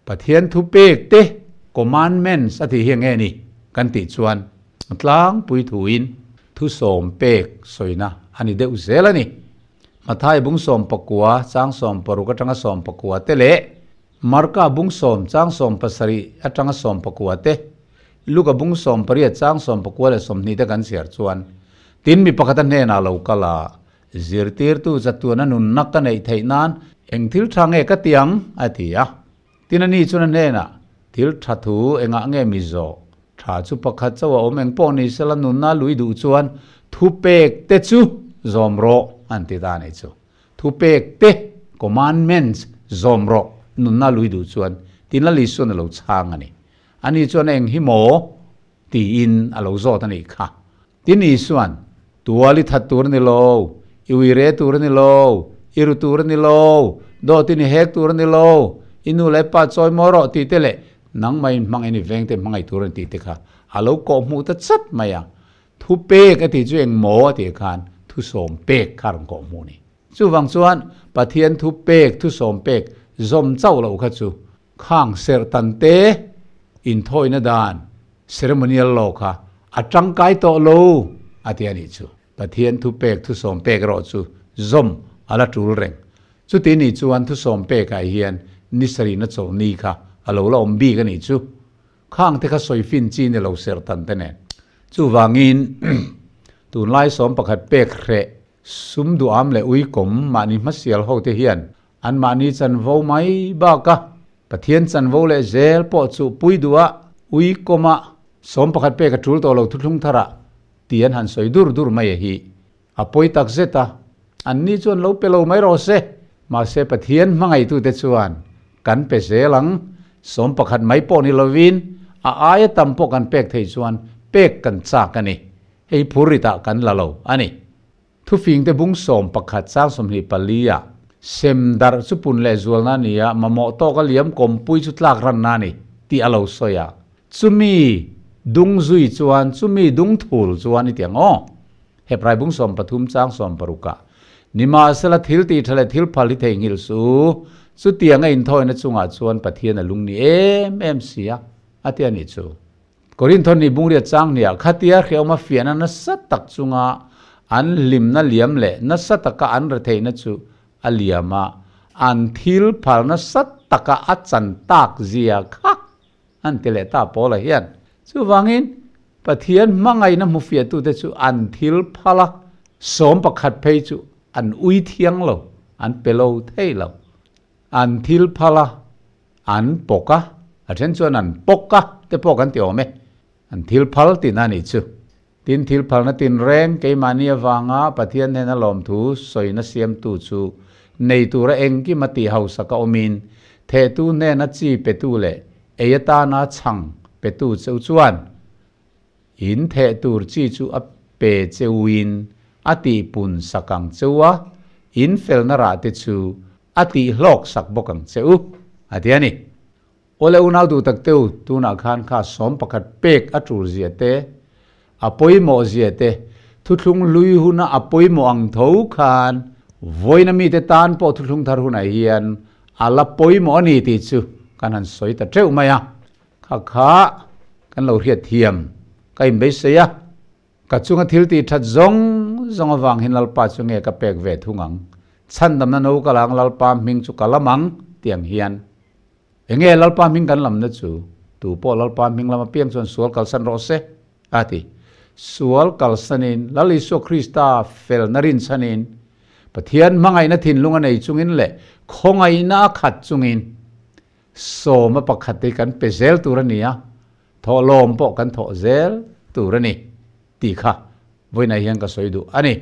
Pathian thupek te commandments a tih hi enge ni kan tih chuan tlangpui thuin thu sawm pek sawina a ni deuh zel a ni. Mathai bung 19 chang 16 atanga 19 te leh Marka bung 10 chang 17 atanga 19 te, Luka bung 18 chang 19 leh 20 te kan chhiar chuan, tin mi pakhat a hnenah lo kal a, zirtirtu chatuana nunna ka neih theih nan eng thil tha nge ka ti ang? a ti a. Tin ani chuan a hnenah, Thil tha thu engah nge mi zawh? Tha chu pakhat chauh a awm eng pawh ni sela nunna lui duh chuan thupek te chu zawm rawh an ti ta a nih chu. Thupek te, commandments, zawm rawh nunna lui duh chuan tin Lal Isuan a lo chhang a ni. Ani chuan a eng hi maw? tiin a lo zawt a nih kha. Tin Isuan, Tual i that tur a ni lo, i ui re tur a ni lo, i ru tur a ni lo, dawtin i hek tur a ni lo, i nu leh pa chawi maw rawh tih te leh nangmah in hmangin i vengte hmangaih tur a ni tih te kha a lo kawh hmuh ta chat mai a. Thu pek a tih chu eng maw a tih khan thu sawm pek kha a rawn kawh hmuh a ni. Chuvang chuan Pathian thu pek, thu sawm pek zawm chauh loh kha chu Khang serhtan te inthawina dan, ceremonial law, kha a tangkai tawh lo a ti a nih chu. Pathian thupek thusawm pek erawh chu zawm a la tul reng. Chuti nih chuan thusawm pekah hian ni sarihna chawlhni kha a lo la awm bik a nih chu. Khang te kha sawi fin chi ni lo serhtan te nen. Chuvangin tunlai sawmpakhat pek hreh sum duham leh uikawm mahni hmasial ho te hian Anmahni chanvo mai baka Pathian chanvo leh zel pawh chu pui duha ui kawma 11 pek a tul tawh lo thuthlung tharah ti an han sawi dur dur mai a hi. A pawi tak zet a, anni chuan lo pe lo mai rawh se. Mahse Pathian hmangaihtute chuan kan pe zel ang, 11 mai pawh ni lovin a aia tam pawh kan pek thei chuan pek kan chak a ni. Hei phurritah kan la lo a ni. Thufingte bung 11 chang 24 ah sem darh chu pun leh zualna a ni a, mamawh tawk a liam kawmpui chu tlak ranna a ni tih a lo sawi a. Chumi dung zui chuan, chumi dung thul chuan i ti ang aw. Hebrai bung 13 chang 60 ah, Nimahsela thil tih tha leh thil phal hi theihnghilh suh u, chutianga inthawina chungah chuan Pathian a lung ni em em si a, a ti a nih chu. Korinthon nih bungriat chang hniah khatia hreawma fiahna nasa tak chunga an hlimna liam leh nasa taka an retheihna chu a liam a, an thil phal nasa taka a chan tak zia kha an ti leh ta Paula hian. Chuvangin, Pathian hmangaihna hmufiahtute chu an thil phal a, 11 phei chu an ui thiang lo, an pe lo thei lo. An thil phal a, an pawk a, a then chuan an pawk a te pawh kan ti awm e. An thil phal tihna a nih chu. Tin, thil phalna tinreng keimahni avanga Pathian hnena lawmthu sawina siamtu chu nei tura engkim a tih hausak a awmin, thehtu hnena chi petu leh ei atana chhang petu cheu chuan in theh tur chi chu a pe cheuin a tihpun sak ang cheu a, in felna rah te chu a tihhlawk sak bawk ang che u, a ti a ni. Awle unau duh tak teu, tunah khan kha 11 pek a tul zia te, a pawimawh zia te, thuthlung hlui huna a pawimawh ang tho khan vawiina mite tan pawh thuthlung thar hunah hian a la pawimawh a ni tih chu kan han sawi ta teuh mai a. Kha kha kan lo hriat thiam ka inbeisei a. Ka chunga thil tih that zawng zawng avang hian Lalpa chu nge ka pek ve thung ang? Chhandamna no ka lang Lalpa hming chu ka lam ang tih ang hian. Enge Lalpa hming kan lamna chu? Tu pawh Lalpa hming lam apiang chuan sual kalsan rawh se, a ti. Sual kalsanin Lal Isua Krista felna rinchhanin, Pathian hmangaihna thinlung a nei chungin leh khawngaihna a khat chungin sawma pakhat hi kan pe zel tur a ni a. Thawhlawm pawh kan thawh zel tur a ni tih kha vawiinah hian ka sawi duh a ni.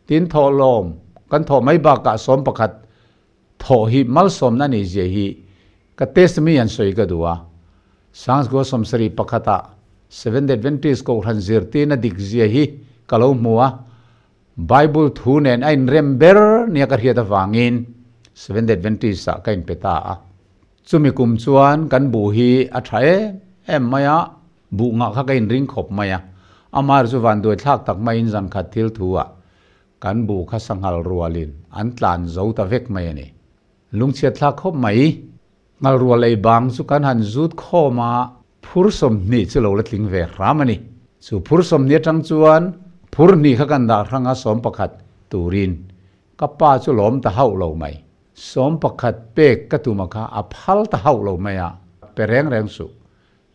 Tin, thawhlawm kan thawh mai bakah 11 thawh hi malsawmna a nih zia hi ka testimony an sawi ka duh a. Sangchgua 71 ah Seventh Adventist Kohhran zirtirna dik zia hi ka lo hmu a, Bible thu nen a inrem ber nia ka hriat avangin Seventh Adventist ah ka inpe ta a. Chumi kum chuan kan buh hi a tha em em mai a, buh ngah kha ka inring khawp mai a. Amar chu vanduai thlak tak maiin zan khat thil thu ah kan buh kha sanghal rualin an tlan zo ta vek mai a ni. Lungchhiat thlak khawp mai. Ngal rual ei bang chu kan han zut khawm a, phur 20 chu lo la tling ve hram a ni. Chu phur 20 atang chuan phur hnih kha kan dah hrang a 11 turin ka pa chu lawm ta hauh lo mai. 11 pek ka tum a kha a phal ta hauh lo mai a, pe reng reng suh.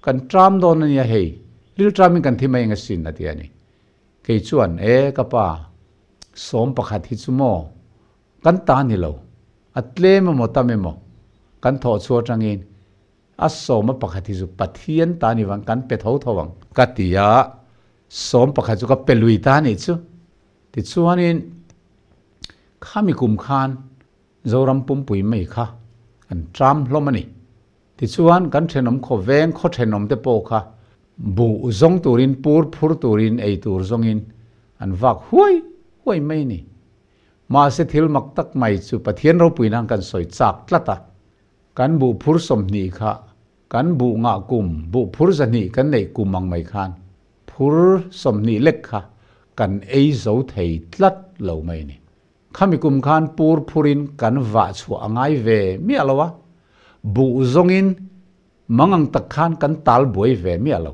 Kan tram dawn a nia hei, ril tramin kan thi mai eng asin a ti a ni. Kei chuan, E ka pa, 11 hi chu maw? Kan ta ni lo. A tlem emaw tam emaw. Kan thawh chhuah atangin a sawma pakhat hi chu Pathian ta ni vang kan pe tho tho ang ka ti a, sawm pakhat chu ka pe lui ta nih chu. Tichuanin khami kum khan Zoram pumpui mai kha kan tram hlawm a ni. Tichuan kan thenawm khaw veng khaw thenawm te pawh kha buh zawng turin pur phur turin ei tur zawngin an vak huai huai mai a ni. Mahse thil mak tak mai chu Pathian ropui nan kan sawi chak tlat a, kan buh phur 20 kha kan buh ngah kum buh phur 200 kan neih kum ang mai khan phur 20 lek kha kan ei zo thei tlat lo mai a ni. Khami kum khan pur phurin kan vah chhuah a ngai ve miah lo a, buh zawngin mangang tak khan kan tal buai ve miah lo.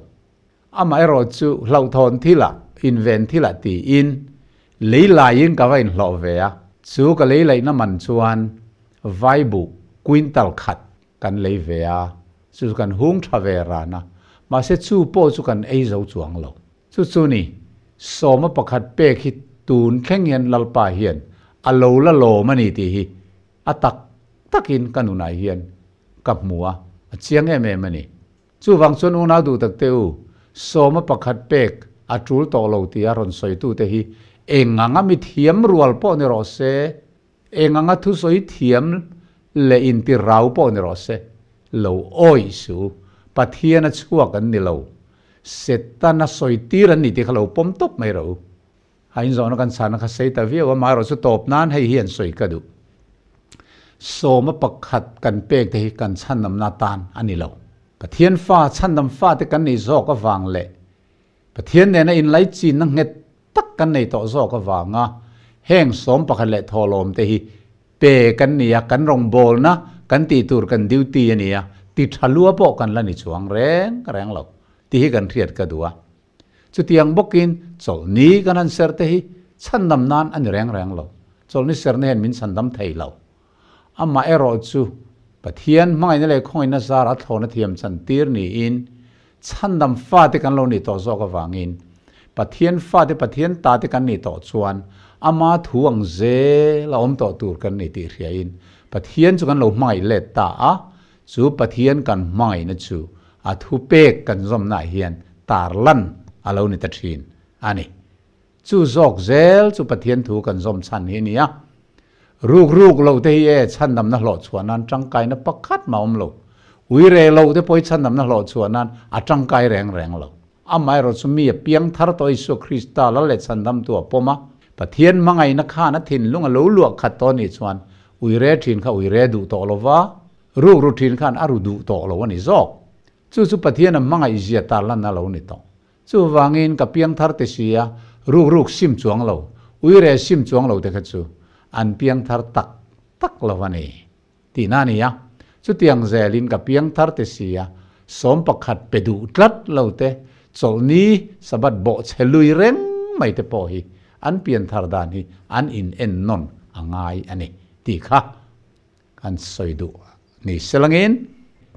Amaherawh chu hlauhthawn thilah, inven thilah tiin lei laiin ka va inhlawh ve a, chu ka lei laihna man chuan vai buh quintal khat kan lei ve a, chu chu kan hung tha ve ran a, mahse chu pawh chu kan ei zo chuang lo. Chu chu ni, sawma pakhat pek hi tun thleng hian Lalpa hian a lo la lawm a ni tih hi a tak takin ka nunah hian ka hmu a, a chiang em em a ni. Chuvang chuan unau duh tak te u, sawma pakhat pek a tul tawh lo tia rawn sawitute hi eng anga mi thiam rual pawh ni rawh se, eng anga thusawi thiam leh inti rau pawh ni rawh se, lo awih su, Pathian a chhuak an ni lo, Setana sawi tir an ni tih kha lo pawm tawp mai rawh u. A inzawhna kan chhana kha sei ta viau a, amaherawh chu tawp nan hei hi an sawi ka duh. Sawma pakhat kan pek te hi kan chhandamna atan a ni lo. Pathian fa, chhandam fate kan nih zawk avang leh Pathian nena inlaichinna nghet tak kan nei tawh zawk avanga heng sawm pakhat leh thawhlawm te hi pe kan ni a, kan rawngbawlna kan tih tur kan duty a ni a, ti tha lua pawh kan la ni chuang reng reng lo tih hi kan hriat ka duh a. Chutiang bawkin chawlhni kan han ser te hi chhandam nan a ni reng reng lo. Chawlhni serna hian min chhandam thei lo. Amaherawh chu Pathian hmangaihna leh khawngaihna zar a thlawna thiam chantir niin chhandam fate kan lo nih tawh zawk avangin Pathian fate Pathian tate kan nih tawh chuan ama thu ang zel a awm tawh tur kan ni tih hriain Pathian chu kan lo hmangaih let ta a, chu Pathian kan hmangaihna chu a thupek kan zawmnaah hian tarlan a lo ni ta thin a ni. Chu zawk zel chu Pathian thu kan zawm chhan hi a ni a. Ruk ruk loh te hi e chhandamna hlawh chhuah nan tangkaina pakhat mah awm lo. Ui re loh te pawh hi chhandamna hlawh chhuah nan a tangkai reng reng lo. Amaherawh chu mi a piang thar tawh Isua Krista lal leh chhandamtu a pawm a, Pathian hmangaihna khan a thinlung a lo luah khat tawh anih chuan ui re thin kha ui re duh tawh lo va, ruk ru thin khan a ru duh tawh lo a ni zawk. Chu chu Pathian a hmangaih zia tarlan a lo ni tawh. Chuvangin ka piang thar te si a, ruk ruk sim chuang lo, uire sim chuang lo te kha chu an piang thar tak tak lo a ni tihna a ni a. Chutiang zelin ka piang thar te si a, 11 pe duh tlat lo te, chawlhni Sabbath bawh chhe lui reng mai te pawh hi an pian thar dan hi an in en nawn a ngai a ni tih kha kan sawi duh ni selangin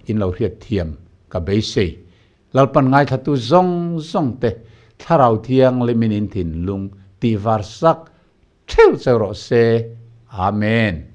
in lo hriat thiam ka beisei. Lalpan ngaithlatu zawng zawng te Thlarau Thianghlimin in thinlung tih var sak theuh cheu rawh se. Amen.